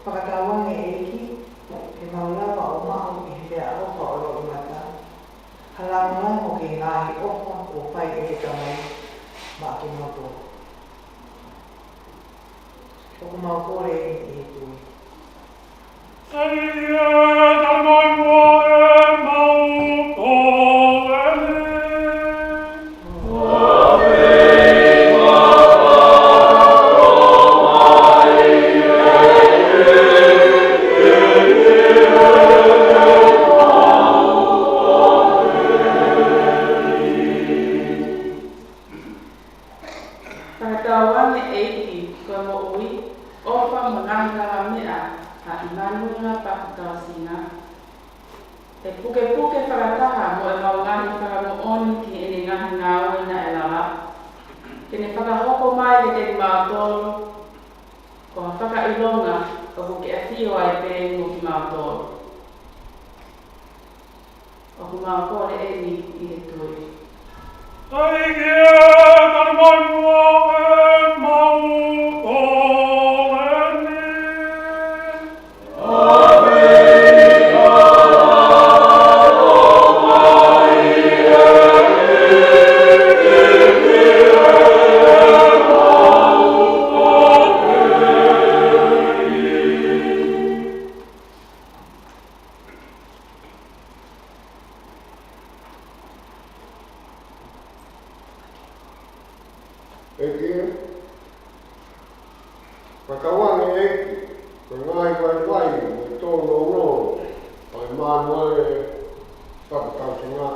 Fakatauange ʻEiki, ke mau lava ʻo maʻu ʻi he meʻaʻofa ʻo e loʻimata ha langilangi ki he ngaahi ʻofa kuo fai ʻe he Tamai maʻa kimautolu. ʻOku mau kole eni ʻi he tui. ʻEiki, tali mai muʻa ʻemau kole ni. Fakatauange ʻEiki, ko e moʻui, ʻofa mo e ngaahi lavameʻa ʻa ʻImanuela Paku Tausinga, ʻe pukepuke fakataha mo ʻemau ngaahi fakamoʻoni ki heʻene ngaahi ngāue naʻe lava, ke ne fakahoko mai kiate kimautolu, ko ha fakaʻilonga ʻoku ke ʻafio ai pē mo kimautolu. ʻOku mau kole eni ʻi he tui. ʻEiki, tali mai muʻa ʻemau kole ni. ʻEiki, fakatauange ʻEiki, ko e ngaahi vaivai mo e tōnounou ʻa ʻImanuela Paku Tausinga,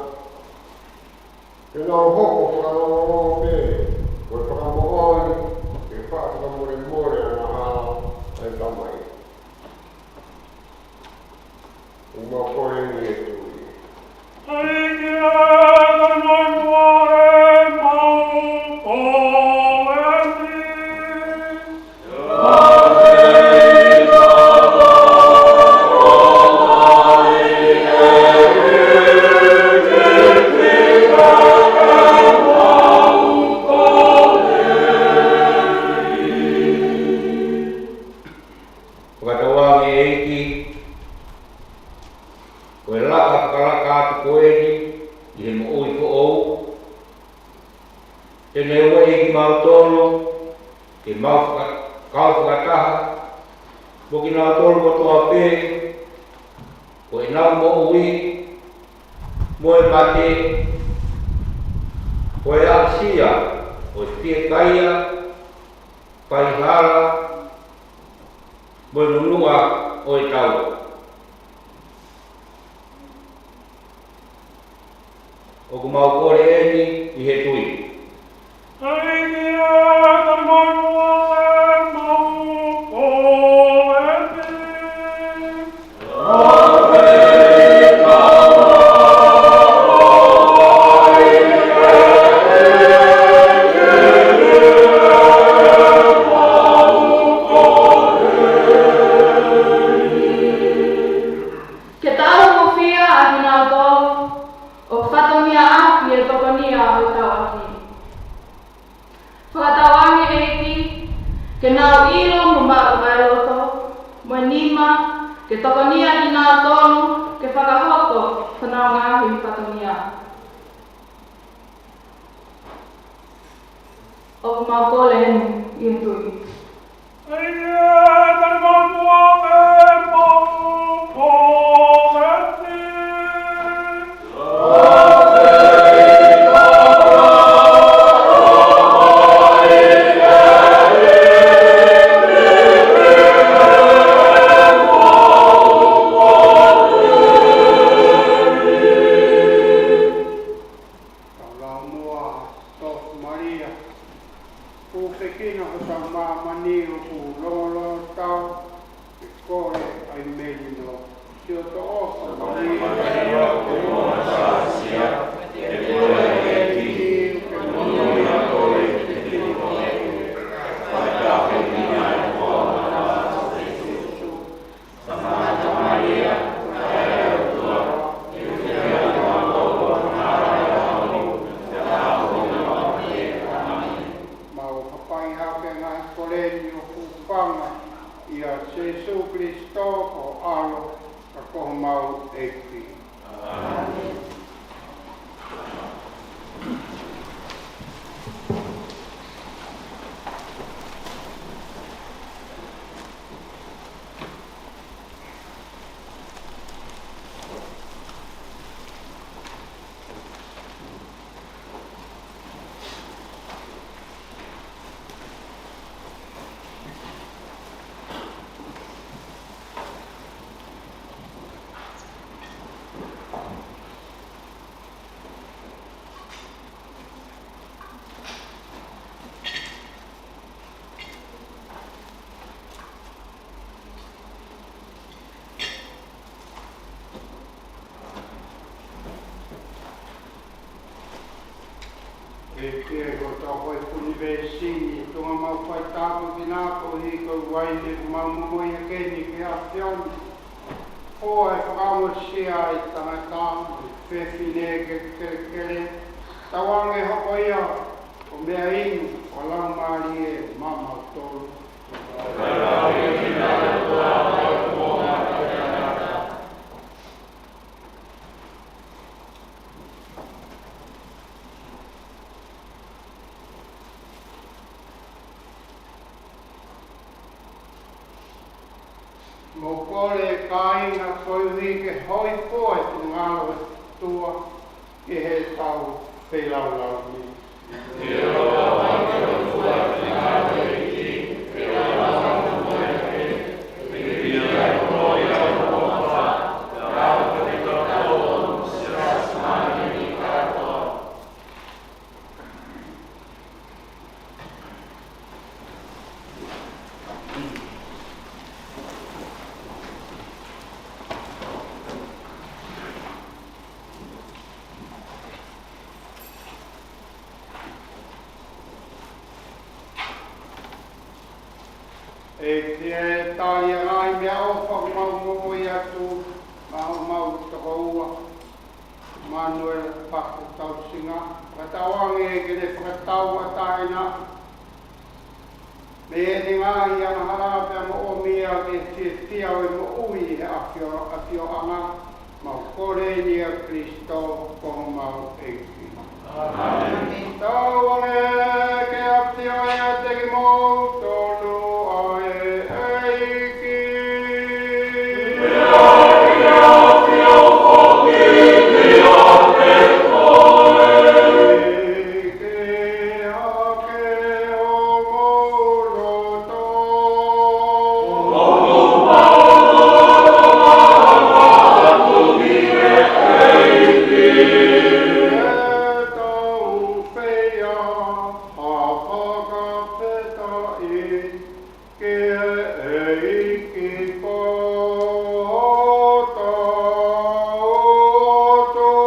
ke nau hoko fakalongolongo pē ko e fakamoʻoni ke faʻa fakamolemole angahala ʻa e Tamai. ʻOku mau kole eni ʻi he tui. ʻEiki, tali mai muʻa ʻemau kole ni. Fakatauange ʻEiki, ko e laka fakalaka atu ko eni ʻi he moʻui foʻou, te ne ueʻi kimautolu ke mau faka-, kau fakataha mo kinautolu kotoa pē, ko ʻenau moʻui mo e mate, ko e aʻusia ʻo e fiekaia, faihala, mo e nunuʻa ʻo e taua. ʻOku mau kole eni ʻi he tui. ʻEiki, tali mai muʻa ʻemau kole ni. Ke tau hūfia ʻa kinautolu ʻoku fatongia ʻaki e tokonia ʻo e tauʻaki. Fakatauange ʻEiki, ke nau ʻilo mo maʻu ʻa e loto mo e nima ke tokonia kinautolu ke fakahoko honau ngaahi fatongia. ʻOku mau kole eni ʻi he tui. ʻEiki, tali mai muʻa ʻemau kole ni. Mau fakaʻapaʻapa ʻi he ngaahi kole ni ʻo hūfanga ʻia Sīsū Kalaisi ko ho ʻAlo, ka ko homau ʻEiki. ʻĀmeni. ʻEiki, ko e tau ko e ʻunivēsi ni, tuʻunga mau fai tāpuekina koeʻuhi ko e uaine ʻoku mau momoi ʻaki eni ki he ʻAfiona. Ko e fakaongosia ʻa e tangata mo e fefine ki he kelekele, tauange hoko ia ko e meʻainu ʻo e Laumālie maʻamautolu. Mou kole kāinga koeʻuhi ke hōifua e finangalo ʻo e ʻOtua ʻi he tau feilaulau ni. ʻEiki, ʻi he ngaahi meʻaʻofa ʻoku mau moʻui atu maʻa homau tokoua, Manuela Paku Tausinga, ka tauange ke ne fakatauʻatāina mei heʻene ngaahi angahala pea mo ʻomi ia ke fiefia ʻo e moʻui he ʻafio-, ʻafioʻanga. Mau kole ni ʻia Kalaisi ko homau ʻEiki. ʻĀmeni. Tauange ke ʻafio ʻiate kimoutolu ʻa e ʻEiki. Ke ʻEiki ko hotau ʻOtua.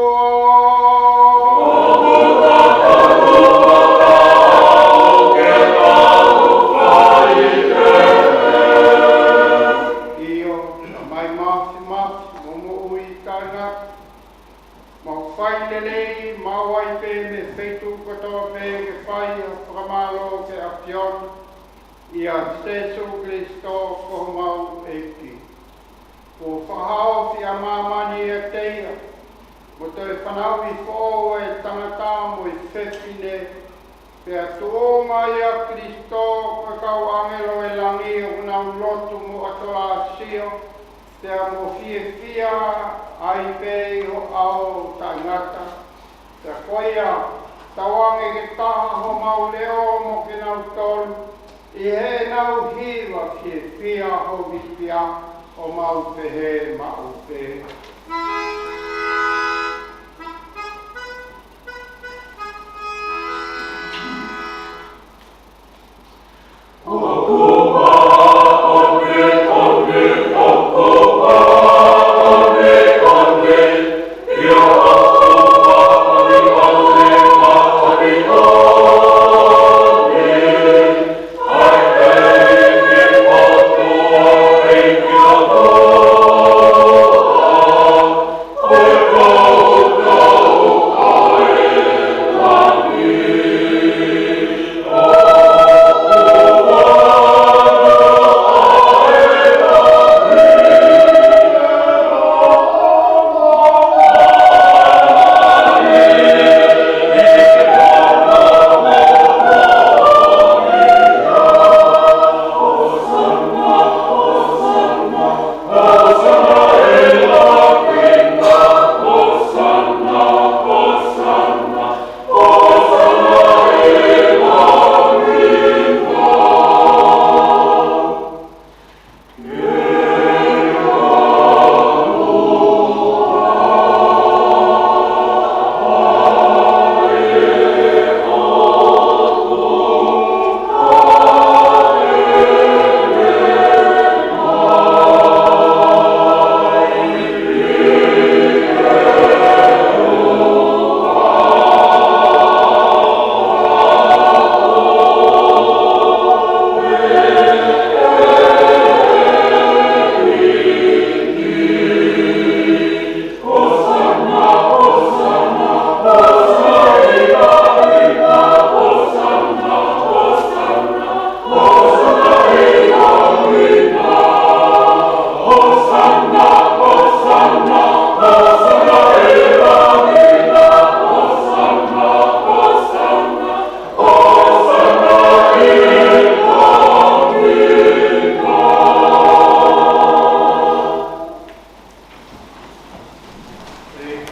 ʻIo, Tamai māfimafi mo moʻui taʻengata, mau fai lelei, mau ʻai pē mei he feituʻu kotoa pē ke fai ʻa e fakamālō ki he ʻAfiona, ʻia Sīsū Kalaisi ko homau ʻEiki. Kuo fakahaofi ʻa māmani ʻiate ia, mo toe fanauʻi foʻou e tangata mo e fefine, pea tuʻunga ʻia Kalaisi ko e kau ʻāngelo ʻo e langi ʻoku nau lotu mo ʻatolāsio, pea mo fiefia ai pē ʻi ho ʻao taʻengata. Pea ko ia, tauange ke taha homau leʻo mo kinautolu, ʻi heʻenau hiva fiefia ho hifia, ʻo mau pehē maʻu pē.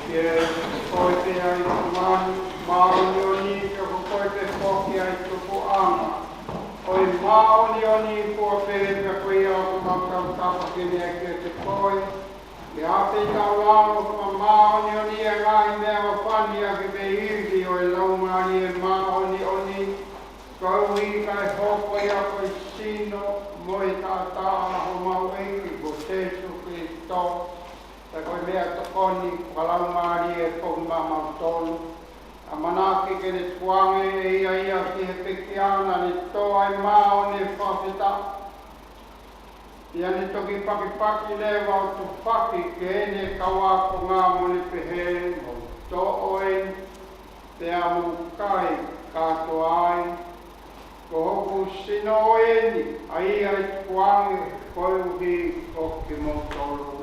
ʻIo, ko koe pē ʻa e ʻuhinga māʻoniʻoni, pea ko koe pē foki ʻa e tupuʻanga ʻo e māʻoniʻoni, ko koe pē, pea ko ia ʻoku mau tautapa ke ne ʻai kiate koe, ʻi he ʻaho taulalo, ko e māʻoniʻoni ʻa e ngaahi meʻa ʻoku fai ʻaki pē ʻa e ivi ʻo e Laumālie Māʻoniʻoni, koeʻuhi kae hoko ia ko e sino mo e taʻataʻa ʻo homau ʻEiki ko Sēsū Kalaisi. Pea ko e meʻatokoni fakalaumālie ʻoku maʻamautolu, ʻamanaki ke ne tukuange ʻe ia ia ki he pekia naʻa ne tō ai maʻu ʻene fakafetaʻi, pea ne toki pakipaki leva ʻo tufaki ki heʻene kau ākonga, mo ne pehē, Mou toʻo eni, pea mou kai kātoa ai, ko hoku sino eni, ʻa ia ʻe tukuange koeʻuhi ko kimoutolu.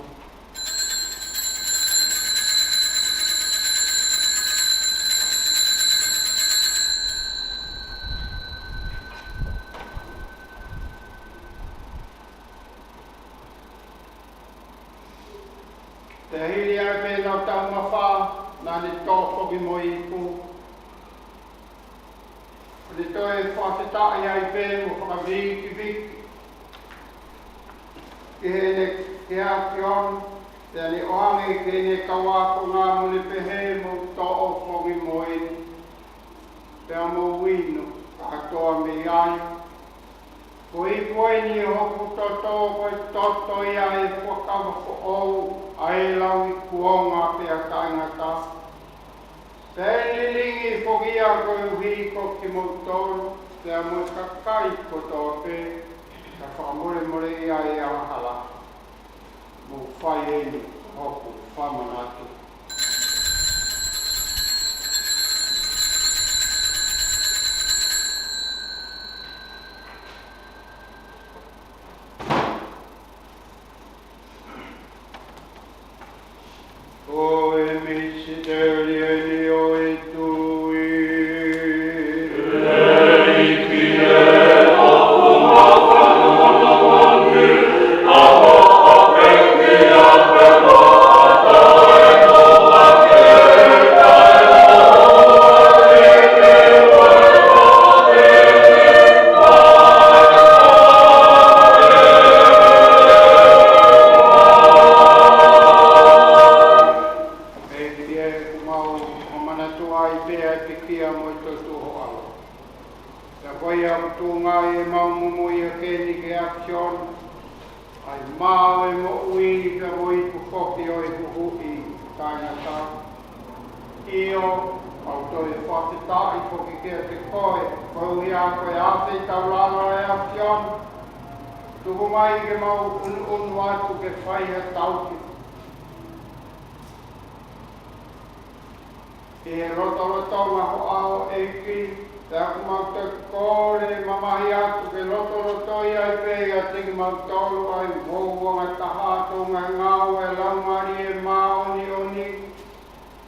Pea hili ʻa e pē ʻenau taumafa, naʻa ne tō foki mo e ipu. Ne toe fakafetaʻi ai pē mo fakavikivikiʻi ki heʻene, ki he ʻAfiona, pea ne ʻoange ki heʻene kau ākonga, mo ne pehē, Mou toʻo foki mo eni, pea mou inu kātoa mei ai. Ko e ipu eni ʻo hoku toto, ko e toto ia ʻo e fuakava foʻou, ʻa e lauikuonga pea taʻengata. Pea ʻe lilingi foki ia koeʻuhi ko kimoutolu, pea mo e kakai kotoa pē, kae fakamolemoleʻi ʻa e angahala. Mou fai eni ko hoku fakamanatu. Ko e misiteli eni ʻo e tui. ʻEiki ē, ʻoku mau ʻamanaki atu ai pē ʻa e pekia mo e toetuʻu ho ʻAlo. Pea ko ia ʻoku tuʻunga ai ʻemau mumui ʻa keni ki he ʻAfiona, ʻa e maʻu ʻo e moʻui, pea mo e ipu foki ʻo e huhuʻi taʻengata. ʻIo, mau toe fakafetaʻi foki kiate koe, koeʻuhi ko e ʻaho taulalo ʻa e ʻAfiona. Tuku mai ke mau ʻunuʻunu atu ke fai ha tauhi ʻi he lotolotonga ho ʻao, ʻEiki, pea ʻoku mau toe kole mamahi atu ke lotolotoi ai pē ʻiate kimautolu ʻa e uouangataha ʻo e ngāue ʻa e Laumālie Māʻoniʻoni,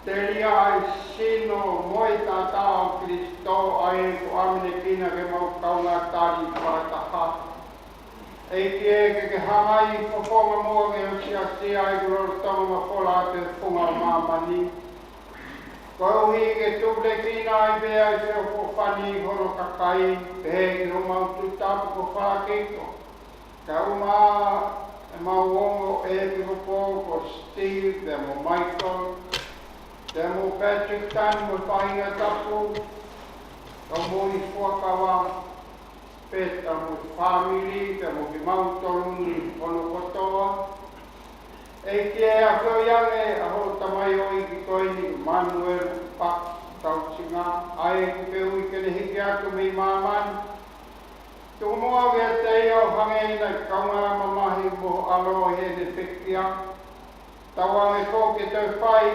telia ʻa e sino mo e taʻataʻa ʻo Kalaisi, ʻa ia ʻoku ʻamanekina ke mau kaungā tali fakataha. ʻEiki ē, ke ke hanga ʻo fofonga muʻa ki he Siasi ʻa ia ʻoku lolotonga mafola ʻi he funga ʻo māmani, koeʻuhi ke tupulekina ai pē ʻa e feʻofoʻofani hono kakai, pehē ki homau tuʻi tapu ko Falakiko, kae ʻumaʻā ʻemau ongo ʻepisikopo ko Steve pea mo Michael, pea mo Patrick Tan mo e faʻahinga tapu, kae ʻumaʻā e fuakava, Peta mo e fāmili, pea mo kimautolu ni hono kotoa. ʻEiki ē, ʻafioʻi ange ʻa hoʻo tamaioʻeiki ko eni, Manuel Pak Tausinga, ʻa ia ʻoku ke ui ke ne hiki atu mei māmani. Tuku muʻa kiate ia ʻo hangē naʻe kaungā mamahi mo ho ʻAlo ʻi heʻene pekia. Tauange foki ke toe fai,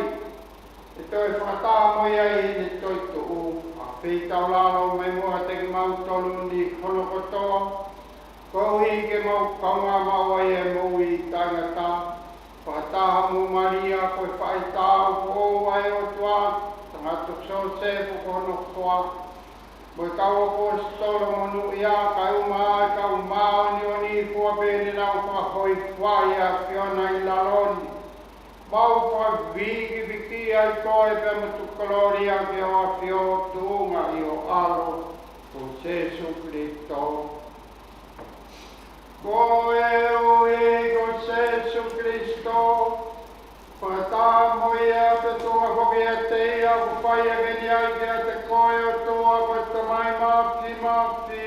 ke toe fakataha mo ia ʻi heʻene toetuʻu, ʻa e ʻaho taulalo mai muʻa kiate kimautolu ni hono kotoa, koeʻuhi ke mau kaungā maʻu ai ʻa e moʻui taʻengata, fakataha mo Malia ko e faʻahitaʻu foʻou ʻa e ʻOtua, Tangata Siosefa ko hono hoa, mo e kau ʻaposetolo monūʻia, kae ʻumaʻā ʻa e kau māʻoniʻoni kotoa pē ne nau fakahōifua ʻi he ʻAfiona ʻi lalo ni. mau fakavīkiviki ai koe pea mo tukulōlia ki ho ʻAfio tuʻunga ʻi ho ʻAlo ko Sēsū Kilisitō. Koeʻuhi ko Sēsū Kilisitō, fakataha mo ia pea tuʻunga foki ʻiate ia, ʻoku fai ʻaki eni ai kiate koe ʻOtua ko e Tamai Māfimafi,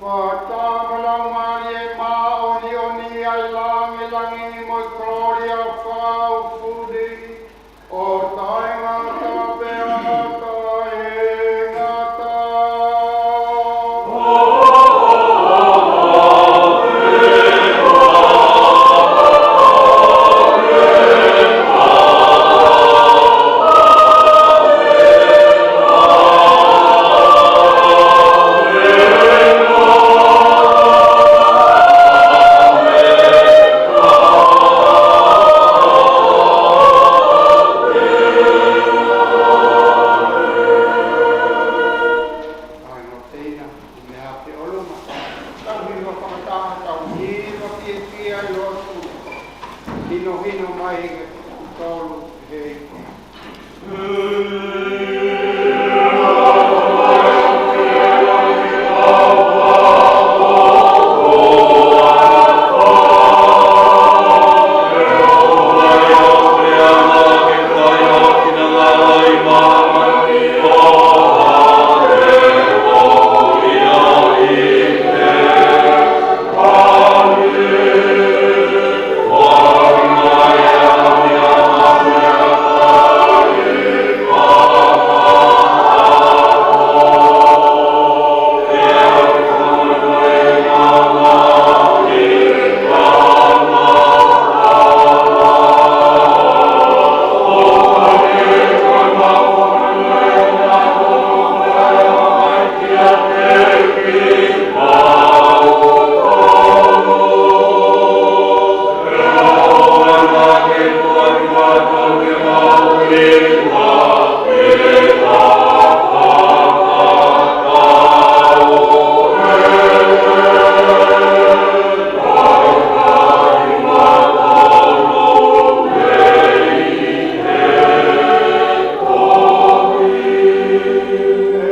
fakataha mo e Laumālie Māʻoniʻoni, ʻa e lāngilangi mo e kolōlia fakaʻaufuli, ʻo taʻengata pea taʻengata. ʻAi no teina, meʻa ke ʻolunga. Tau hino fakataha, tau hino fiefia ʻi ho tuʻa. Hinohino mai ke tolu he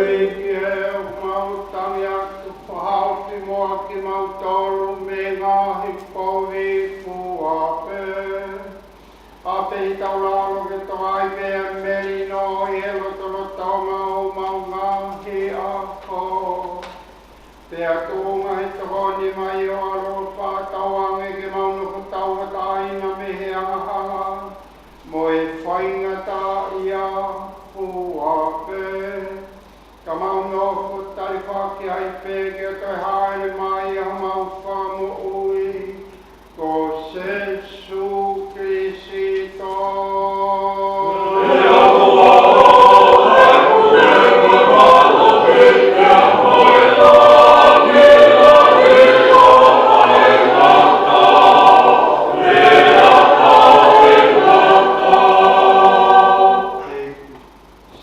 ʻEiki ē, ʻoku mau tangi atu, fakahā ʻo kimoutolu kimautolu mei he ngaahi kovi kuo ʻave. ʻAve ʻi taulalo ke toʻo ai pē ʻa e melino ʻi he lotolotonga ʻo homau ngaahi ʻaho. Pea tuʻunga he tokoni mai ʻo ho ʻAlo, fakatauange ke mau nofo tauʻatāina mei he angahala mo e faingataʻaʻia kuo ʻave. Ka mau nofo talifaki ai pē ke toe hāʻele mai ʻa homau Fakamoʻui ko Sēsū Kilisitō.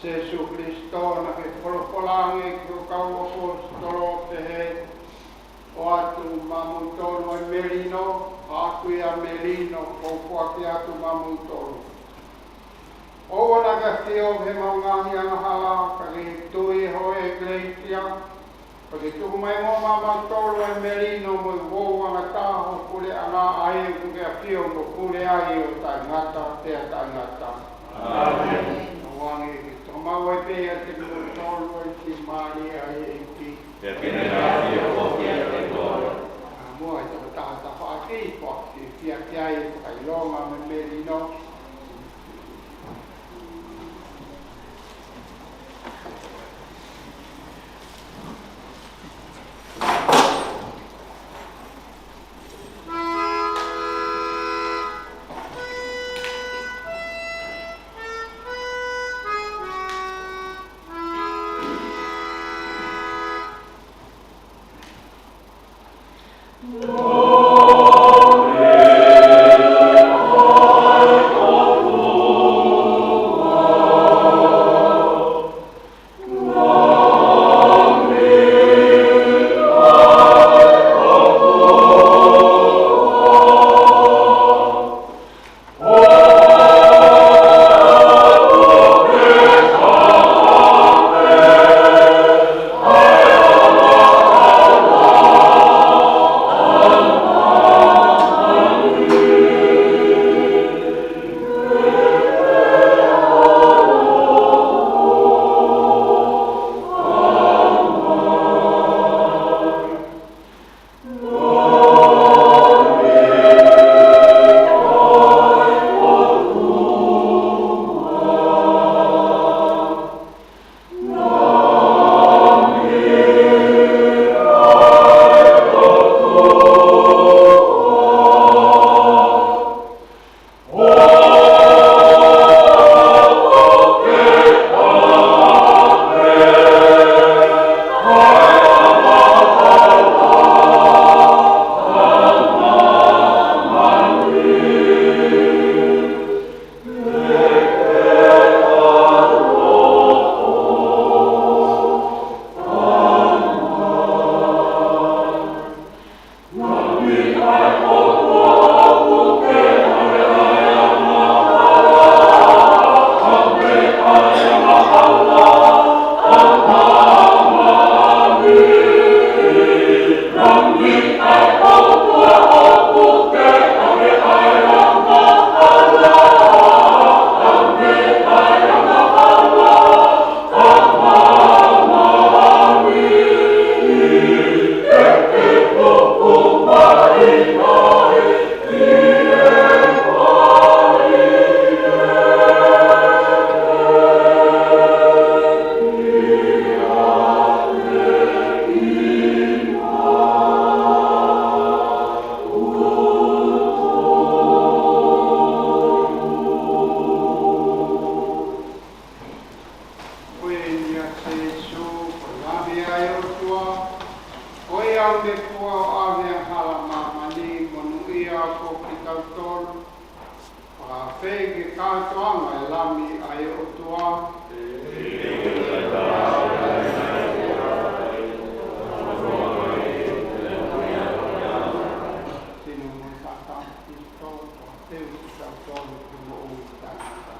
Sēsū Kilisitō, naʻa ke folofola ange ki hoʻo kau ʻaposetolo ʻo pehē, ʻOatu maʻamoutolu ʻa e melino, ʻa ia ko e melino kuo u foaki atu maʻamoutolu. ʻOua naʻa ke ʻafio he mau ngaahi angahala, ka ke tui ho ʻEkelesia, pea ke tuku mai moʻo maʻamoutolu ʻa e melino mo e uouangataha ʻo e puleʻanga, ʻa ia ʻoku ke ʻafio mo pule ai ʻo taʻengata pea taʻengata. ʻĀmeni. ʻOange ke tokamāʻopoʻopo ai pē ʻiate kimoutolu ʻa e Laumālie ʻo e ʻEiki. Pea ke ne ʻafio foki ʻiate kimoutolu. Pea mo e tokotaha tafaʻaki, foaki fiefia ki ai ʻa e fakaʻilonga mo e melino. kātoanga ʻa e Lami ʻa e ʻOtua. Sino mo e Tangata ʻo Kalisito, ʻoku teu kitautolu ke moʻui taʻengata.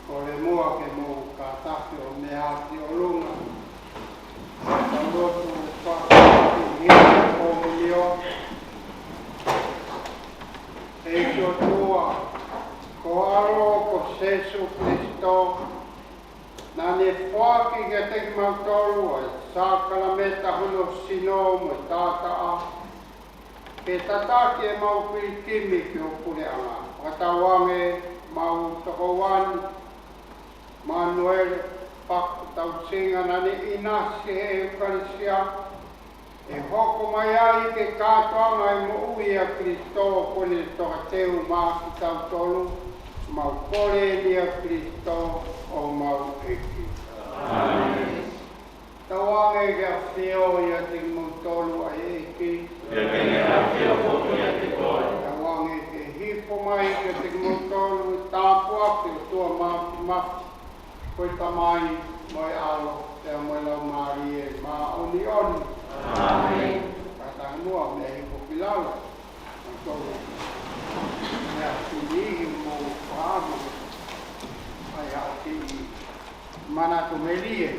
Kole muʻa ke mou kātaki ʻo meʻa ki ʻolunga. Tau lotu fakafetaʻi ʻi he komiunio. ʻEiki ʻOtua, ko ho ʻAlo ko Sēsū Kalisito, naʻa ne foaki kiate kimautolu ʻa e sākalamēniti hono sino mo e taʻataʻa, ke tataki ʻemau pilikimi ki ho puleʻanga. Fakatauange ʻemau tokoua ni, Manuele Paku Tausinga, naʻa ne ʻinasi he ʻEukalisia, ʻe hoko mai ai ke kātoanga ʻa e moʻui ʻia Kalisito, ko ʻene tokateu maʻa kitautolu. Mau kole ni ʻia Kalisito ko homau ʻEiki. ʻĀmeni. Tauange ke ʻafio ʻiate kimoutolu ʻa e ʻEiki. Pea ke ne ʻafio foki ʻiate koe. Tauange ke hifo mai kiate kimoutolu ʻa e tāpuaki ʻa e ʻOtua Māfimafi, ko e Tamai, mo e ʻAlo, pea mo e Laumālie Māʻoniʻoni. ʻĀmeni. Kātaki muʻa mei he hifo ki lalo. Mātou. Meʻa ki he niʻihi mo e fānau. ʻAi ha kiʻi manatu melie.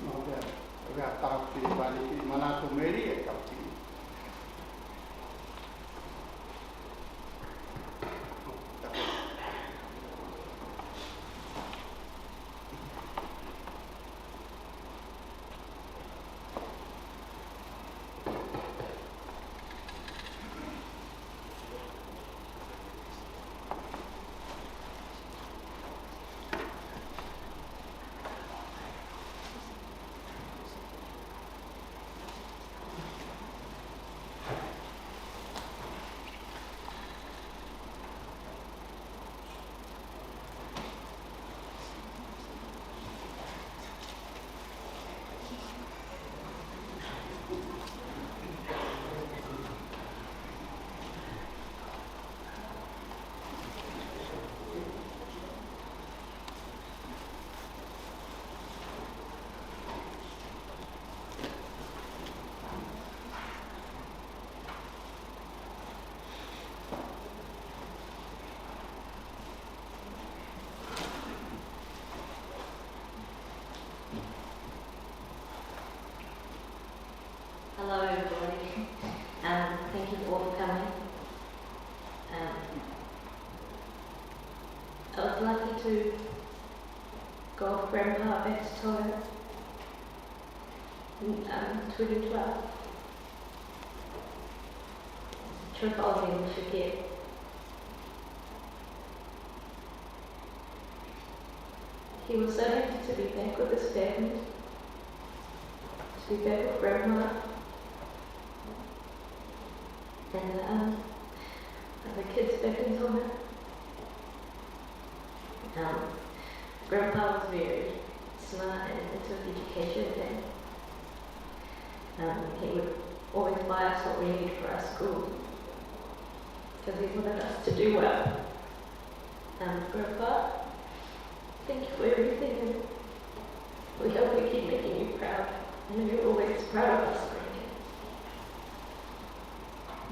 Nō, pea, pea tau kiʻi fānau kiʻi manatu melie, tau kiʻi. All coming. Um, I was lucky to go with Grandpa back to Tonga in um, twenty twelve. Trip I'll never forget. He was so happy to be back with his family, to be back with Grandma and the um, other kids back in Tonga. Um, Grandpa was very smart and into education, and um, he would always buy us what we needed for our school because he wanted us to do well. Um, Grandpa, thank you for everything, and we hope we keep making you proud. I know you're always proud of us, grandkids.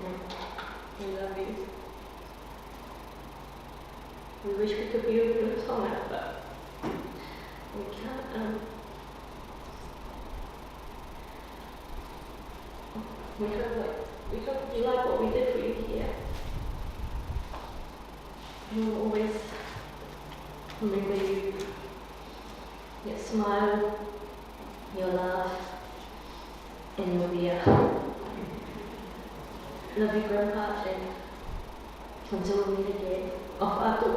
Mm. We love you. We wish we could be with you in Tonga, but we can't. Um, we hope, like, we hope you like what we did for you here. We'll always remember you, your smile, your laugh, and your beer. Love you, Grandpa, and until we meet again. ʻOfa atu.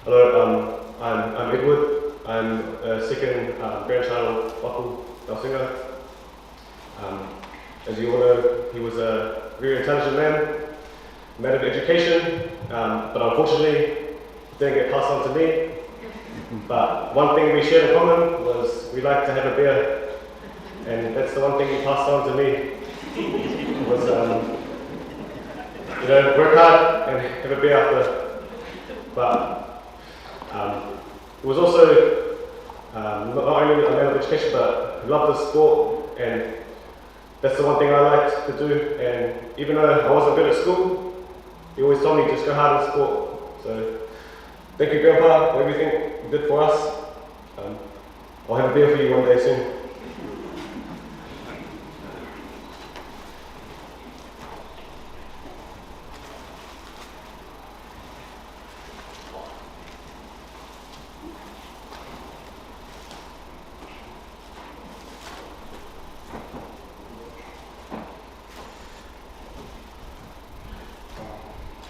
Hello, um, I'm, I'm Edward. I'm a second uh, grandchild of Papu Tausinga. Um, as you all know, he was a very intelligent man, man of education, um, but unfortunately, it didn't get passed on to me. But one thing we shared in common was we liked to have a beer. And that's the one thing he passed on to me was, um, you know, work hard and have a beer after. But um, he was also um, not only a man of education, but he loved the sport, and that's the one thing I liked to do. And even though I wasn't good at school, he always told me just go hard in sport. So thank you, Grandpa, for everything you did for us. Um, I'll have a beer for you one day soon.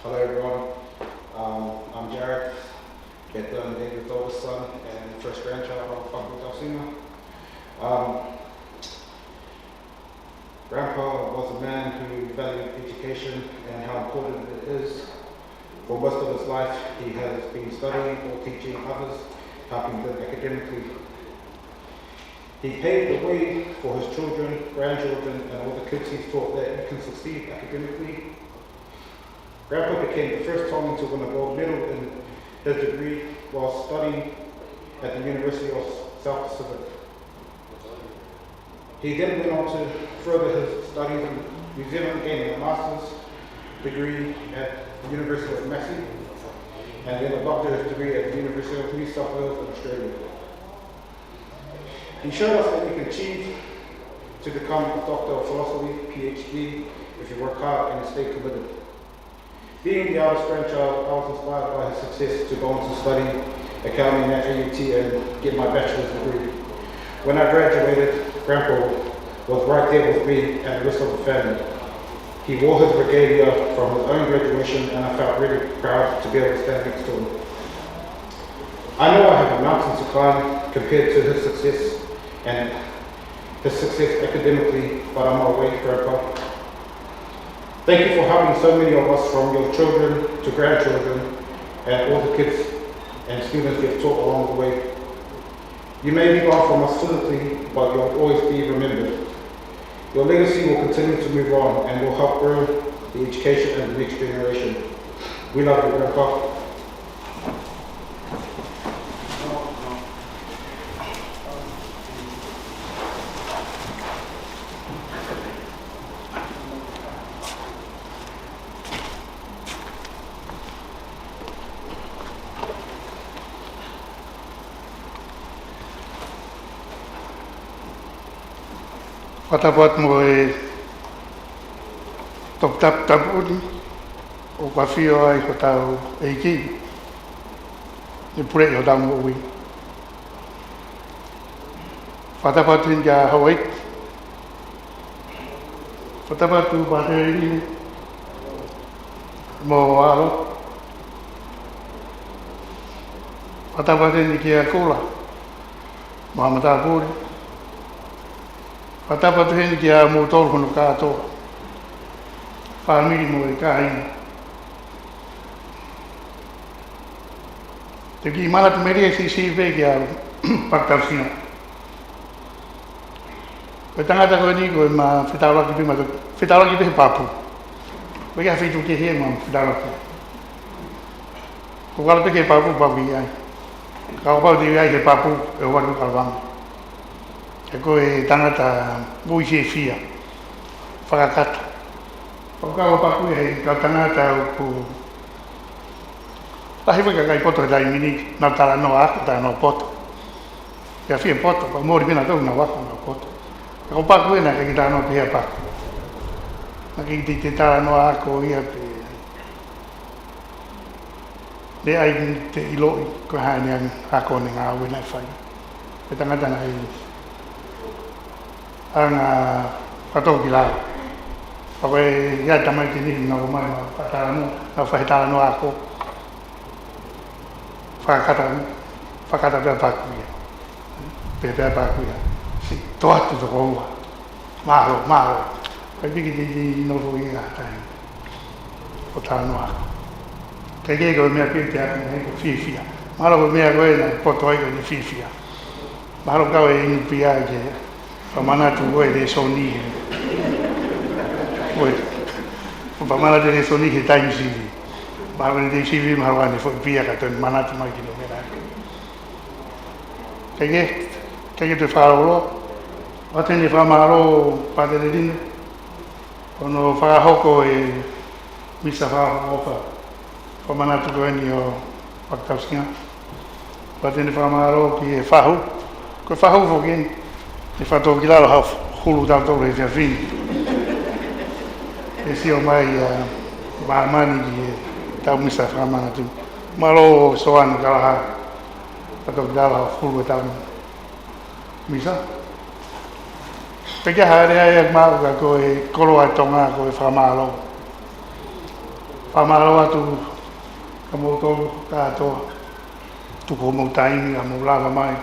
Hello, everyone. Um, I'm Jared. Captain David Dover's son and first grandchild of Papu Tausinga. Um, Grandpa was a man who valued education and how important it is. For most of his life, he has been studying or teaching others, helping them academically. He paved the way for his children, grandchildren, and all the kids he's taught that you can succeed academically. Grandpa became the first Tongan to win a gold medal in his degree while studying at the University of South Pacific. He then went on to further his studies in New Zealand, gaining a master's degree at the University of Massey, and then a doctorate degree at the University of New South Wales in Australia. He showed us that you can achieve to become a Doctor of Philosophy, PhD, if you work hard and stay committed. Being the eldest grandchild, I was inspired by his success to go on to study accounting at AUT and get my bachelor's degree. When I graduated, Grandpa was right there with me and the rest of the family. He wore his regalia from his own graduation, and I felt really proud to be able to stand next to him. I know I have a mountain to climb compared to his success and his success academically, but I'm on my way, Grandpa. Thank you for helping so many of us, from your children to grandchildren and all the kids and students you've taught along the way. You may be gone from us physically, but you'll always be remembered. Your legacy will continue to move on and will help grow the education and the next generation. We love you, Grandpa. Fakatapu atu mo e toputapu tapu ʻuni ʻoku ʻafio ai hotau ʻEiki, ʻe puleʻi hotau moʻui. Fakatapu atu heni kia Houʻeiki. Fakatapu atu Pātele Line mo ʻAlo. Fakatapu atu heni kia Kula mo Hamatapule. Fakatapu atu heni kia moutolu hono kātoa, fāmili mo e kāinga. Te u kiʻi manatu melie siʻisiʻi pē kia Pakitausinga. Ko e tangata ko eni ko e ma fetaulaki pē ma fetaulaki pē he papu. Ko ia fitu ke he ma fetaulaki. Ko kalo pē ke papu, papu ia. Ka o pau te ia he papu, e o watu kalavanga. He ko e tangata vui fiefia, fakakata. Ko kalo papu ia he ka tangata ʻoku lahi faka kai poto he taimi ni, nau talanoa ako, talanoa poto. Ia fie poto, ko mori pina tau na wako na poto. Ko paku ena ke kita no pia paku. Na ke kita talanoa ako ia pe. Ne ai te ʻiloʻi ko e hā ʻene ako ne ngāue naʻe fai. Pe tangata naʻe anga fato ki lao. Ko e ia tamai te ni na ko mai na fatalanoa, na fatalanoa ako. Fakakata, fakakata pea paku ia. Pea, pea paku ia. Siʻi toʻa atu toko ua. Mālō, mālō. Kai piki te te nofo ia tai. Ko talanoa ako. Kai ke ko e meʻa pē te ako ne ko fiefia. Mālō ko e meʻa ko ē naʻe poto ai ko e fiefia. Mahalo kau e inu pia ke fakamanatu ko e lēsoni he. Ko e fakamanatu e lēsoni he taimi sivi. Mahalo ko e taimi sivi, mahalo ʻene foʻi pia ka toe manatu mai ki he meʻa. Kai ke, kai ke toe fakalōloa. Pātele, fakamālō Pātele Line. Hono fakahoko e misa fakaʻofa. Fakamanatu ko eni ʻo Pakitausinga. Pea te ne fakamālō ki he fahu. Ko e fahu foki eni. ʻE fakatōkilalo ha hulu tautolu he efiafi ni. ʻE sio mai ʻa māmani ki he tau misa fakamanatu. Mālō Soana Kalaha. Fakatōkilalo ha hulu e tau misa. Pea ke haere ai ʻa maʻu ka ko e koloa Tonga ko e fakamālō. Fakamālō atu ka mou tolu kātoa. Tuku homou taimi ka mou lava mai.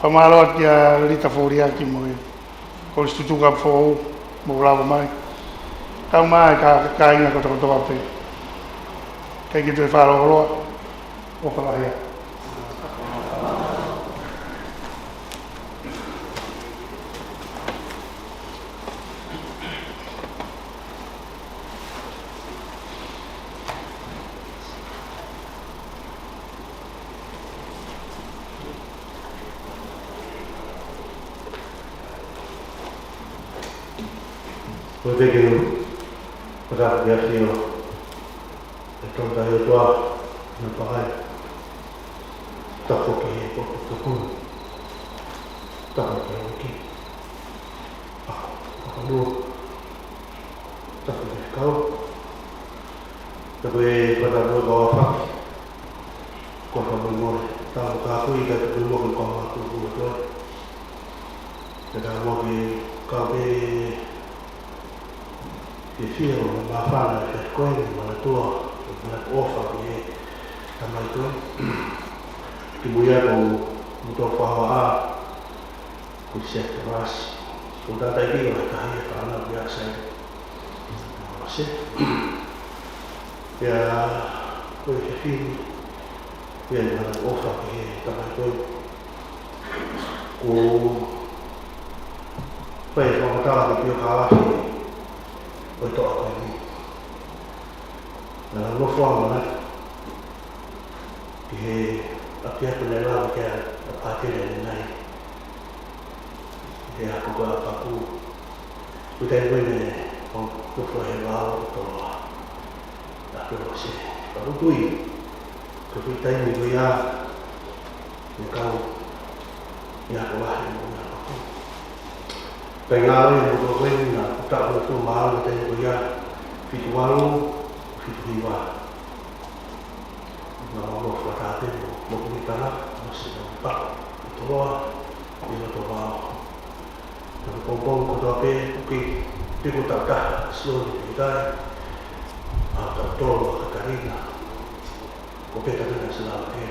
Fakamālō atu kia Lita Foliaki mo e Kolisi Tutuka Foʻou mou lava mai. Kau mai ka, kāinga kotokotoa pē. Kai ke toe fakalōloa. ʻOfa lahi ā. Ko e teke nu, ko e tapu ki he ʻAfio. ʻE tau tai o tua, na pakai. Tapu ki he popo tuku. Tapu ki he uki. Ako, ako nua. Tapu ki he kau. Tapu e pata nua kau afaki. Ko ka mo mo. Tapu ka kui ka tapu mo ko ka ma ko ko ko. Ka ka mo ke kau ke Ke fie ʻo māfana ke koe ni manatua, ke manatua ʻofa ki he tamai koe. Ki mui ako mo tō whaoa ā, ko Seth Rush. Ko tātai ki o he tahi e whānau ki a sai. Ko Seth. Pea ko e ke fini, pea manatua ʻofa ki he tamai koe. Ko Pea fakamatala ki pio ka lafi, ko e toʻa ko eni. Naʻa nau nofo ʻamanaki ki he ʻapiako naʻe lava ki ai ʻa Pātele ʻanenai. He ako ko ʻApaku. Ko e taimi ko eni ʻo nofo he vao ʻo toloa. ʻA pio se. Ka ʻutui. Ko e taimi ko ia. Naʻe kau ia ko lahi mo ia ko. Kae ngāue mo ko koe na kuta mo tu ma ala te ko ia fitu valu, fitu hiva. Na ma mo fata te mo mo ni tana mo si na pa to loa i lo to vao. Na ko ko ko to pe ku ki te ko ta ta si o ni kai a ta to lo a Katarina. Ko pe ta na si la ke.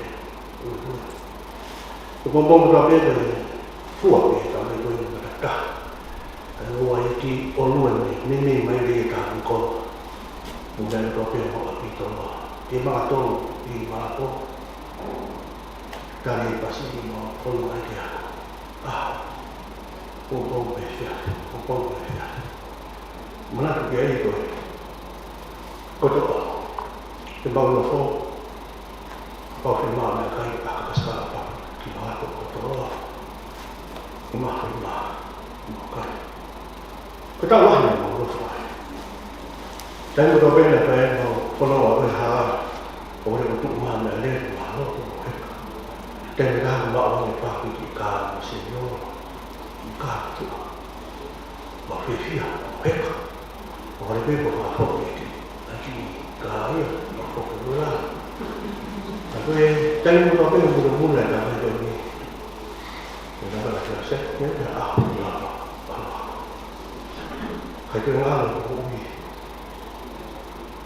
Ko ko ko to pe ko fua ke ta me ko ni ta. Ka ua i ki o lua ni, ni ni mai le ka ko. Mo na to pe mo a pi to lo. Ke ma to i ma ko. Ka ni pasi ni mo ko lo ai ke ako. Ah. Ko ko pe fia, ko ko pe fia. Mana tu ke ai ko. Ko to. Ke mau lo fo. Pau ke ma me kai a ka sa pa. Ki ma ko ko to. Ki ma ko ma. Mo kai. Ko ta wa ni mo lo fo. Taimi ko pena pena mo ko no wa ko ha. O le ko tu ma me le ma lo ko he. Taimi ka ma o le pa ki ka mo se yo. Ka tu. Ma fefia mo he. O le pe ko ma fo ki. A ki ka ia ma fo ki la. A ko e taimi ko pena mo lo mo le ka mai ko ni. Ko la la ka se ke a la. Kai ko la ko ni.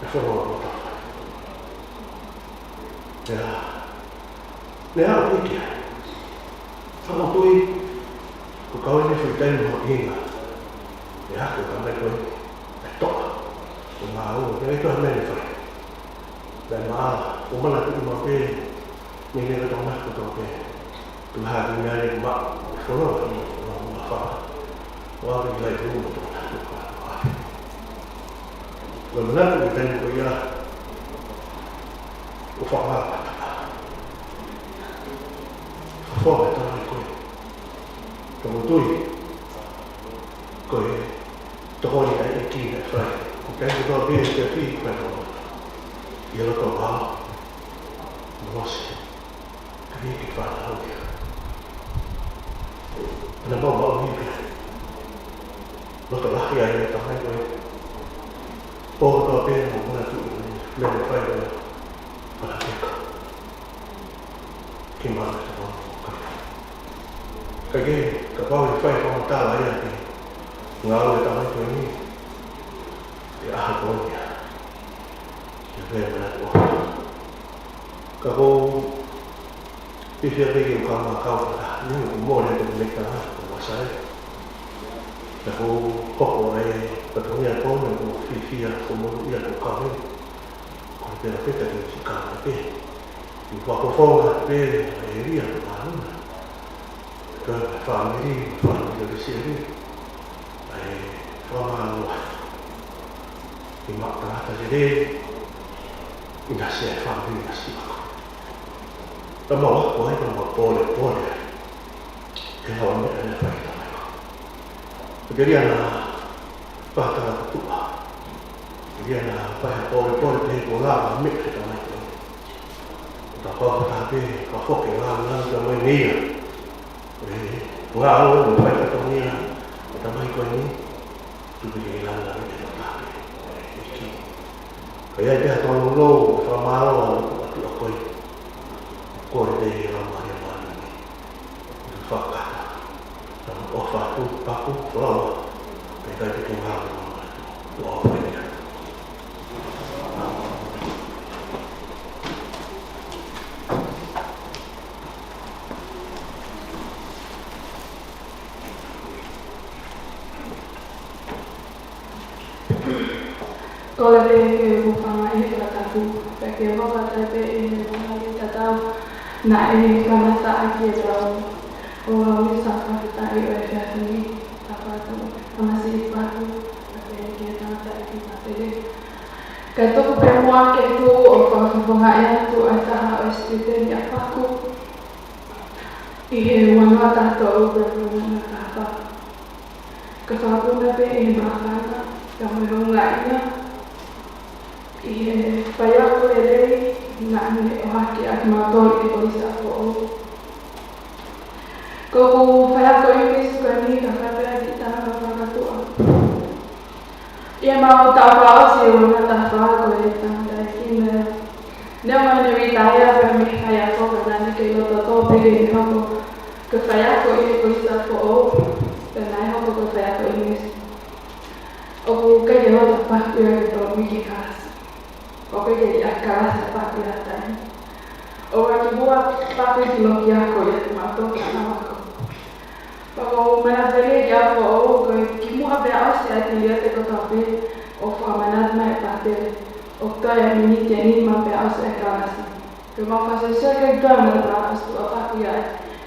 E fo lo ta. Ia. Lea o ike ai. Fakautui, ko kau ene fui taimi mo inga. Ia, ko ka mai koe. E toa. Ko ngā o, ia i toa mene fai. Lea ma, ko mana tu ma pe, ni ne ka tau na ko tau pe. Tu ha ki mea le ma, folo, ma, ma fa. Wa ki lai tu ma tu na tu ka. Ko mana tu taimi ko ia. Ko fa ma. Fo e tama ko e. Toko tui. Ko e. Toko ni ai e ki na fai. Ko kai ko tau pia e ki a pi ko e toko. Ia lo tau vao. Mosi. Ka ni ki fa na au ia. Na mau mau ni pia. Lo tau lahi ai e tama ko e. Po ko tau pia mo na tu. Me na fai ko e. Mana pika. Ki mana te kono ka. Ka ke, ka pau e fai fakamatala ia ki ngāue tama ko ni. Ke aha ko ia. Ke pē mana ko. Ka ko, i fia pē ke ka ma kau ka. Ni ko mo le ko me ka, ko ma sai. Ka ko, ko ko ai, ka to ia ko me ko fifia, ko mo ia ko ka me. Ko te la peta ke si ka me. I fakafofonga pē e lia māluna. Ka fāmili, fāmili o le seri. ʻAi fakamālō atu. I maʻu tangata lelei. I nasi e fāmili nasi ako. Ka mau ako ai, ka mau pole, pole ai. Ke lau meʻa ne fai tama. Ko te lia na Pata kutuʻa. Ia na pae pole pole pe ko la me ke tamai ko. Ta kau ka ta pe ka foke la na tamai nei ia. E, la o mo pae ka tamai ia. Tamai ko ni. Tu pe la la me ke ta pe. E ki. Ka ia te ha tau lo, fakamālō atu atu a koe. Ko e te la ma ia ma ni. Fakata. Tau ʻofa atu, paku, foloa. Pea kai te ke ngā ʻofa ia. Kole pē ke u hūfanga ʻi he fakatapu, pea ke u fakatapu ʻi he ngaahi tatau naʻe kamata ʻaki ʻetau ʻaho ni. Sa fakafetaʻi ʻo e efiafi ni, sa fakatapu, kamasi ʻi paku, pea pehē ki he tangataʻeiki pātele. Kae tuku pē muʻa ke u ʻofa fakafofongaʻi atu ʻa e taha ʻo e sititeni ʻa paku. ʻI he ua noa taha tolu pea ua noa taha fā. Ka fakapuna pē ʻi he māfana, ka mo e houngaʻia, ʻi he faiako lelei naʻa ne ʻohake ʻaki kimautolu ʻi he Kolisi ʻa Foʻou. Ko ʻeku faiako ʻi he Kolisi ko eni ka fai pē ʻa e kiʻi tama Mau taʻu fakaʻosi ʻo e ngataʻanga ko e tangataʻeiki naʻe, neongo ne retire pē mei he faiako, ka naʻe kei loto tō pē ke ne hoko ko e faiako ʻi he kolisi foʻou, pea naʻe hoko ko e faiako English. ʻOku ʻikai ke loto paku ia ke tō mei he kalasi. ʻOku ʻikai ke ʻi ai ha kalasi paku ia taimi. ʻOku ʻi ai ha kimuʻa paku ʻi he loki ako ia ʻa e mātuʻa fānau ako. Pea ko e manatu lelei ki he ʻaho foʻou ko e kimuʻa pea ʻosi ʻa e piliote kotoa pē ʻo fakamanatu mai ʻe Pātele ʻoku toe ʻi ai e miniti ʻe nima pea ʻosi ʻa e kalasi. Pea mau fakasiosio ki he ʻuhinga naʻe ʻosi tuʻu ʻa e paku ia.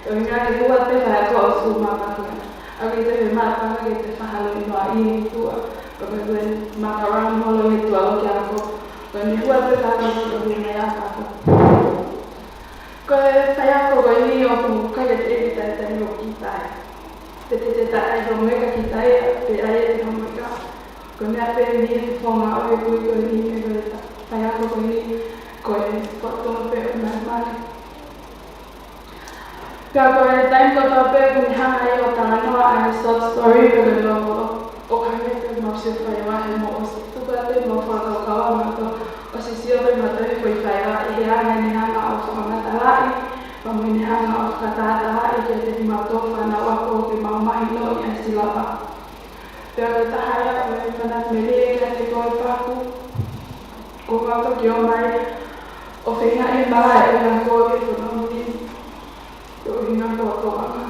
Ko e ʻuhinga ke hū atu pē faiako ʻo tuʻu mai ʻa e paku ia. ʻA ia ko e maʻu paku ke te fahalo ʻi noa ʻi tuʻa. Ko e meʻa ko e makarani holo ʻi tuʻa loki ako. Ko e meʻa hū atu pē faiako ʻo tuʻu mai ʻa e paku. Ko e faiako ko eni ʻoku ʻikai ke te ʻeke taʻetaʻe ʻo kitai. Te te te taʻe ʻai homeika kitai, pe ʻai ʻete homeika. Ko e meʻa pē mei he fofonga ʻo e kui ko eni, mei he faiako ko eni, ko e foʻi tō pē ʻo e malimali. Pea ko e taimi kotoa pē ʻoku ne hanga ia ʻo talanoa ʻa e short story pe ko e novel, ʻoku hangē pē ʻoku mau sio faiva he mo ʻosi tuku atu ʻemau fakakaukau ʻa mautolu ʻo sio pē mautolu he foʻi faiva ʻi he anga ʻene hanga ʻo fakamatalaʻi, pea mo ʻene hanga ʻo fakatātā ʻi he kiate kimautolu fānau ako ke mau mahinoʻi ʻa e silapa. Pea ko e taha ia ʻo e manatu melie kiate koe paku, ko e toki ō mai ʻo feingaʻi e malaʻe ʻo e ngaahi ako ke fononga ni, ko e ʻuhinga ko e tōʻonga.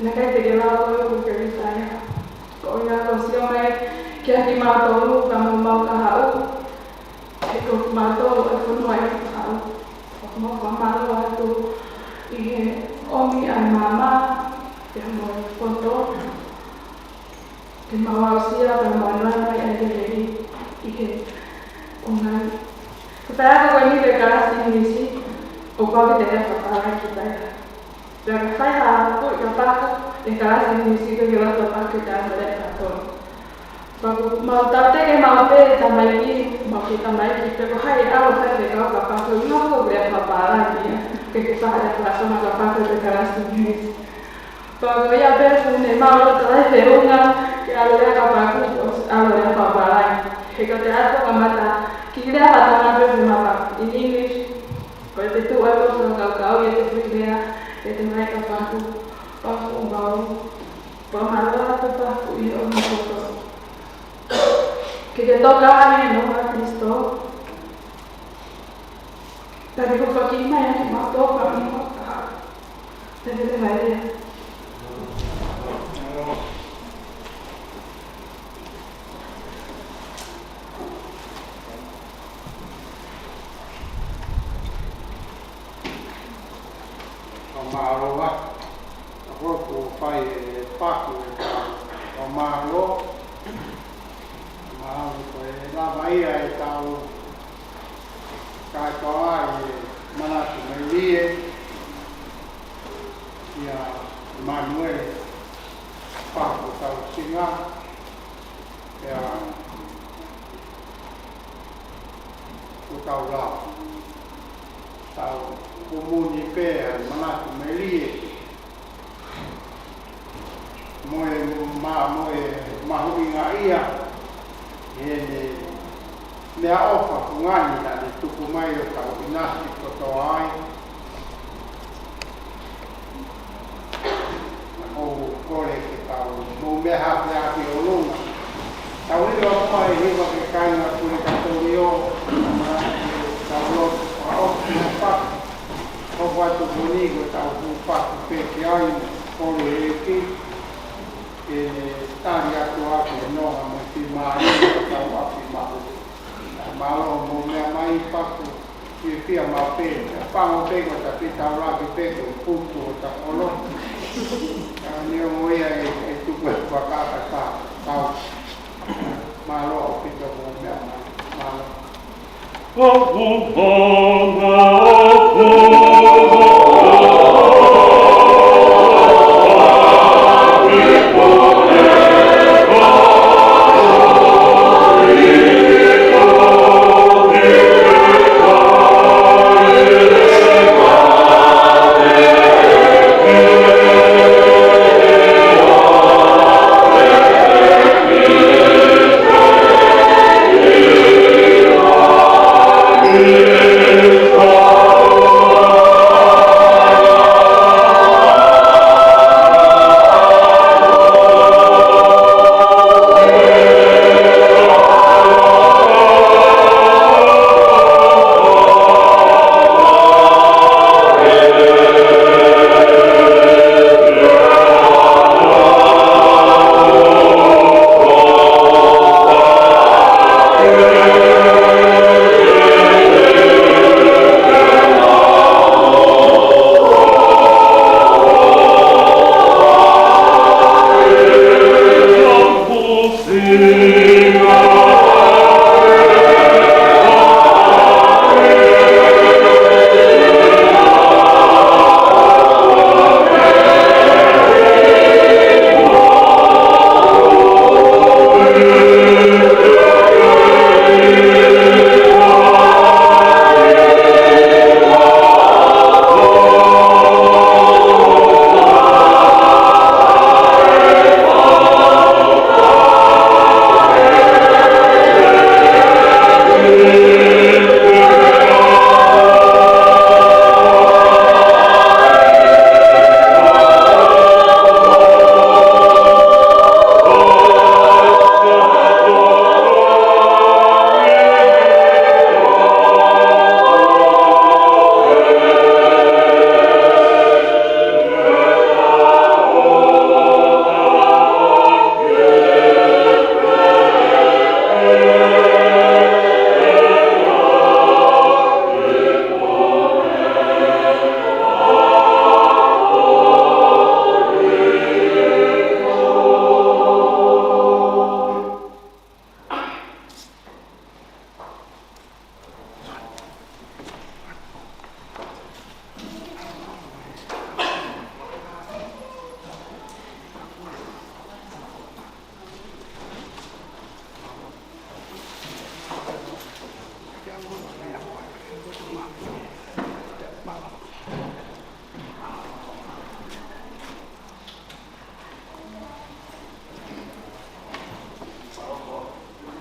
Naʻe ʻikai te ke lava koe ʻo ke retire. Ko e ʻuhinga ko e sio mai kiate kimautolu ka mau mau kahaʻu, he ko kimautolu ʻa e fonua ʻi he kahaʻu. ʻOku mau fakamālō atu ʻi he ʻomi ʻa e maama, pea mo e poto, ke mau aʻusia pea mau nana ʻi he lelei ʻi he konga ni. Ko e faiako ko eni ko e kalasi English, ʻoku pau ke te lea fakapālangi ki ai. Pea ka fai ha puʻi ka paku ʻi he kalasi English, ʻoku ʻikai ke loto paku ke te ʻalu ʻo lea ʻi he paku. Pea ʻoku mau tauteke maʻu pē tamaiki, mau kei tamaiki, pe ko hai ʻe ʻalu ʻo fai e fekau ka paku, ʻikai ko e lea fakapālangi ia, ke ke fai e fakaʻasoʻanga ka paku ʻi he kalasi English. Pea ko ia pē ʻoku ne mau loto ai feʻunga ke ʻalu ʻo lea ka paku, ʻo ʻalu ʻo lea fakapālangi. He ko e te ʻalu ʻo kamata kiʻi lea fakatonga pē mo e mapa in English. Ko e te tuʻu ai ko e fakakaukau ia te fui lea, ia te mai ka paku, paku mau, pea mālō atu paku ʻi he ʻomi kotoa. Ke ke toka ai ʻi he nonga ʻa Kalaisi. Tali hofaki mai ʻa kimautolu ka ni mo ka. Te te te vai lea. Fakamālō atu. ʻOku ou fai e paku e tau. Fakamālō. Mahalo ko e lava ia ʻetau kātoa ʻi he manatu melie ʻia Manuele Paku Tausinga, pea ko tau lava. Tau kumuni pē ʻa e manatu melie mo e ma-, mo e mahuʻinga ia ʻi heʻene meʻaʻofa ko eni naʻa ne tuku mai ʻo tau ʻinasi kotoa ai. Naʻa ku kole ke tau mou meʻa hake ʻi ʻolunga. Tau ʻilo ʻoku ʻi ai e hiva ki he kāinga Pulekatōlio, tau lotu fakaʻosi mo e paku. Ko e ʻaho ko eni ko ʻetau fuʻu paku pē ki ai, kole ʻEiki ke ne tali atu ʻa e nonga mo e fiemālie ʻo hotau ʻapi maʻu. Mālō hoʻomou meʻa mai paku, fiefia maʻu pē, pango pē ko e ta fetaulaki pē ko e putu ʻo ta kolo. Ka neongo ia ʻe, ʻe tuku e fakakata tau. Mālō ʻaupito hoʻomou meʻa mai. Mālō.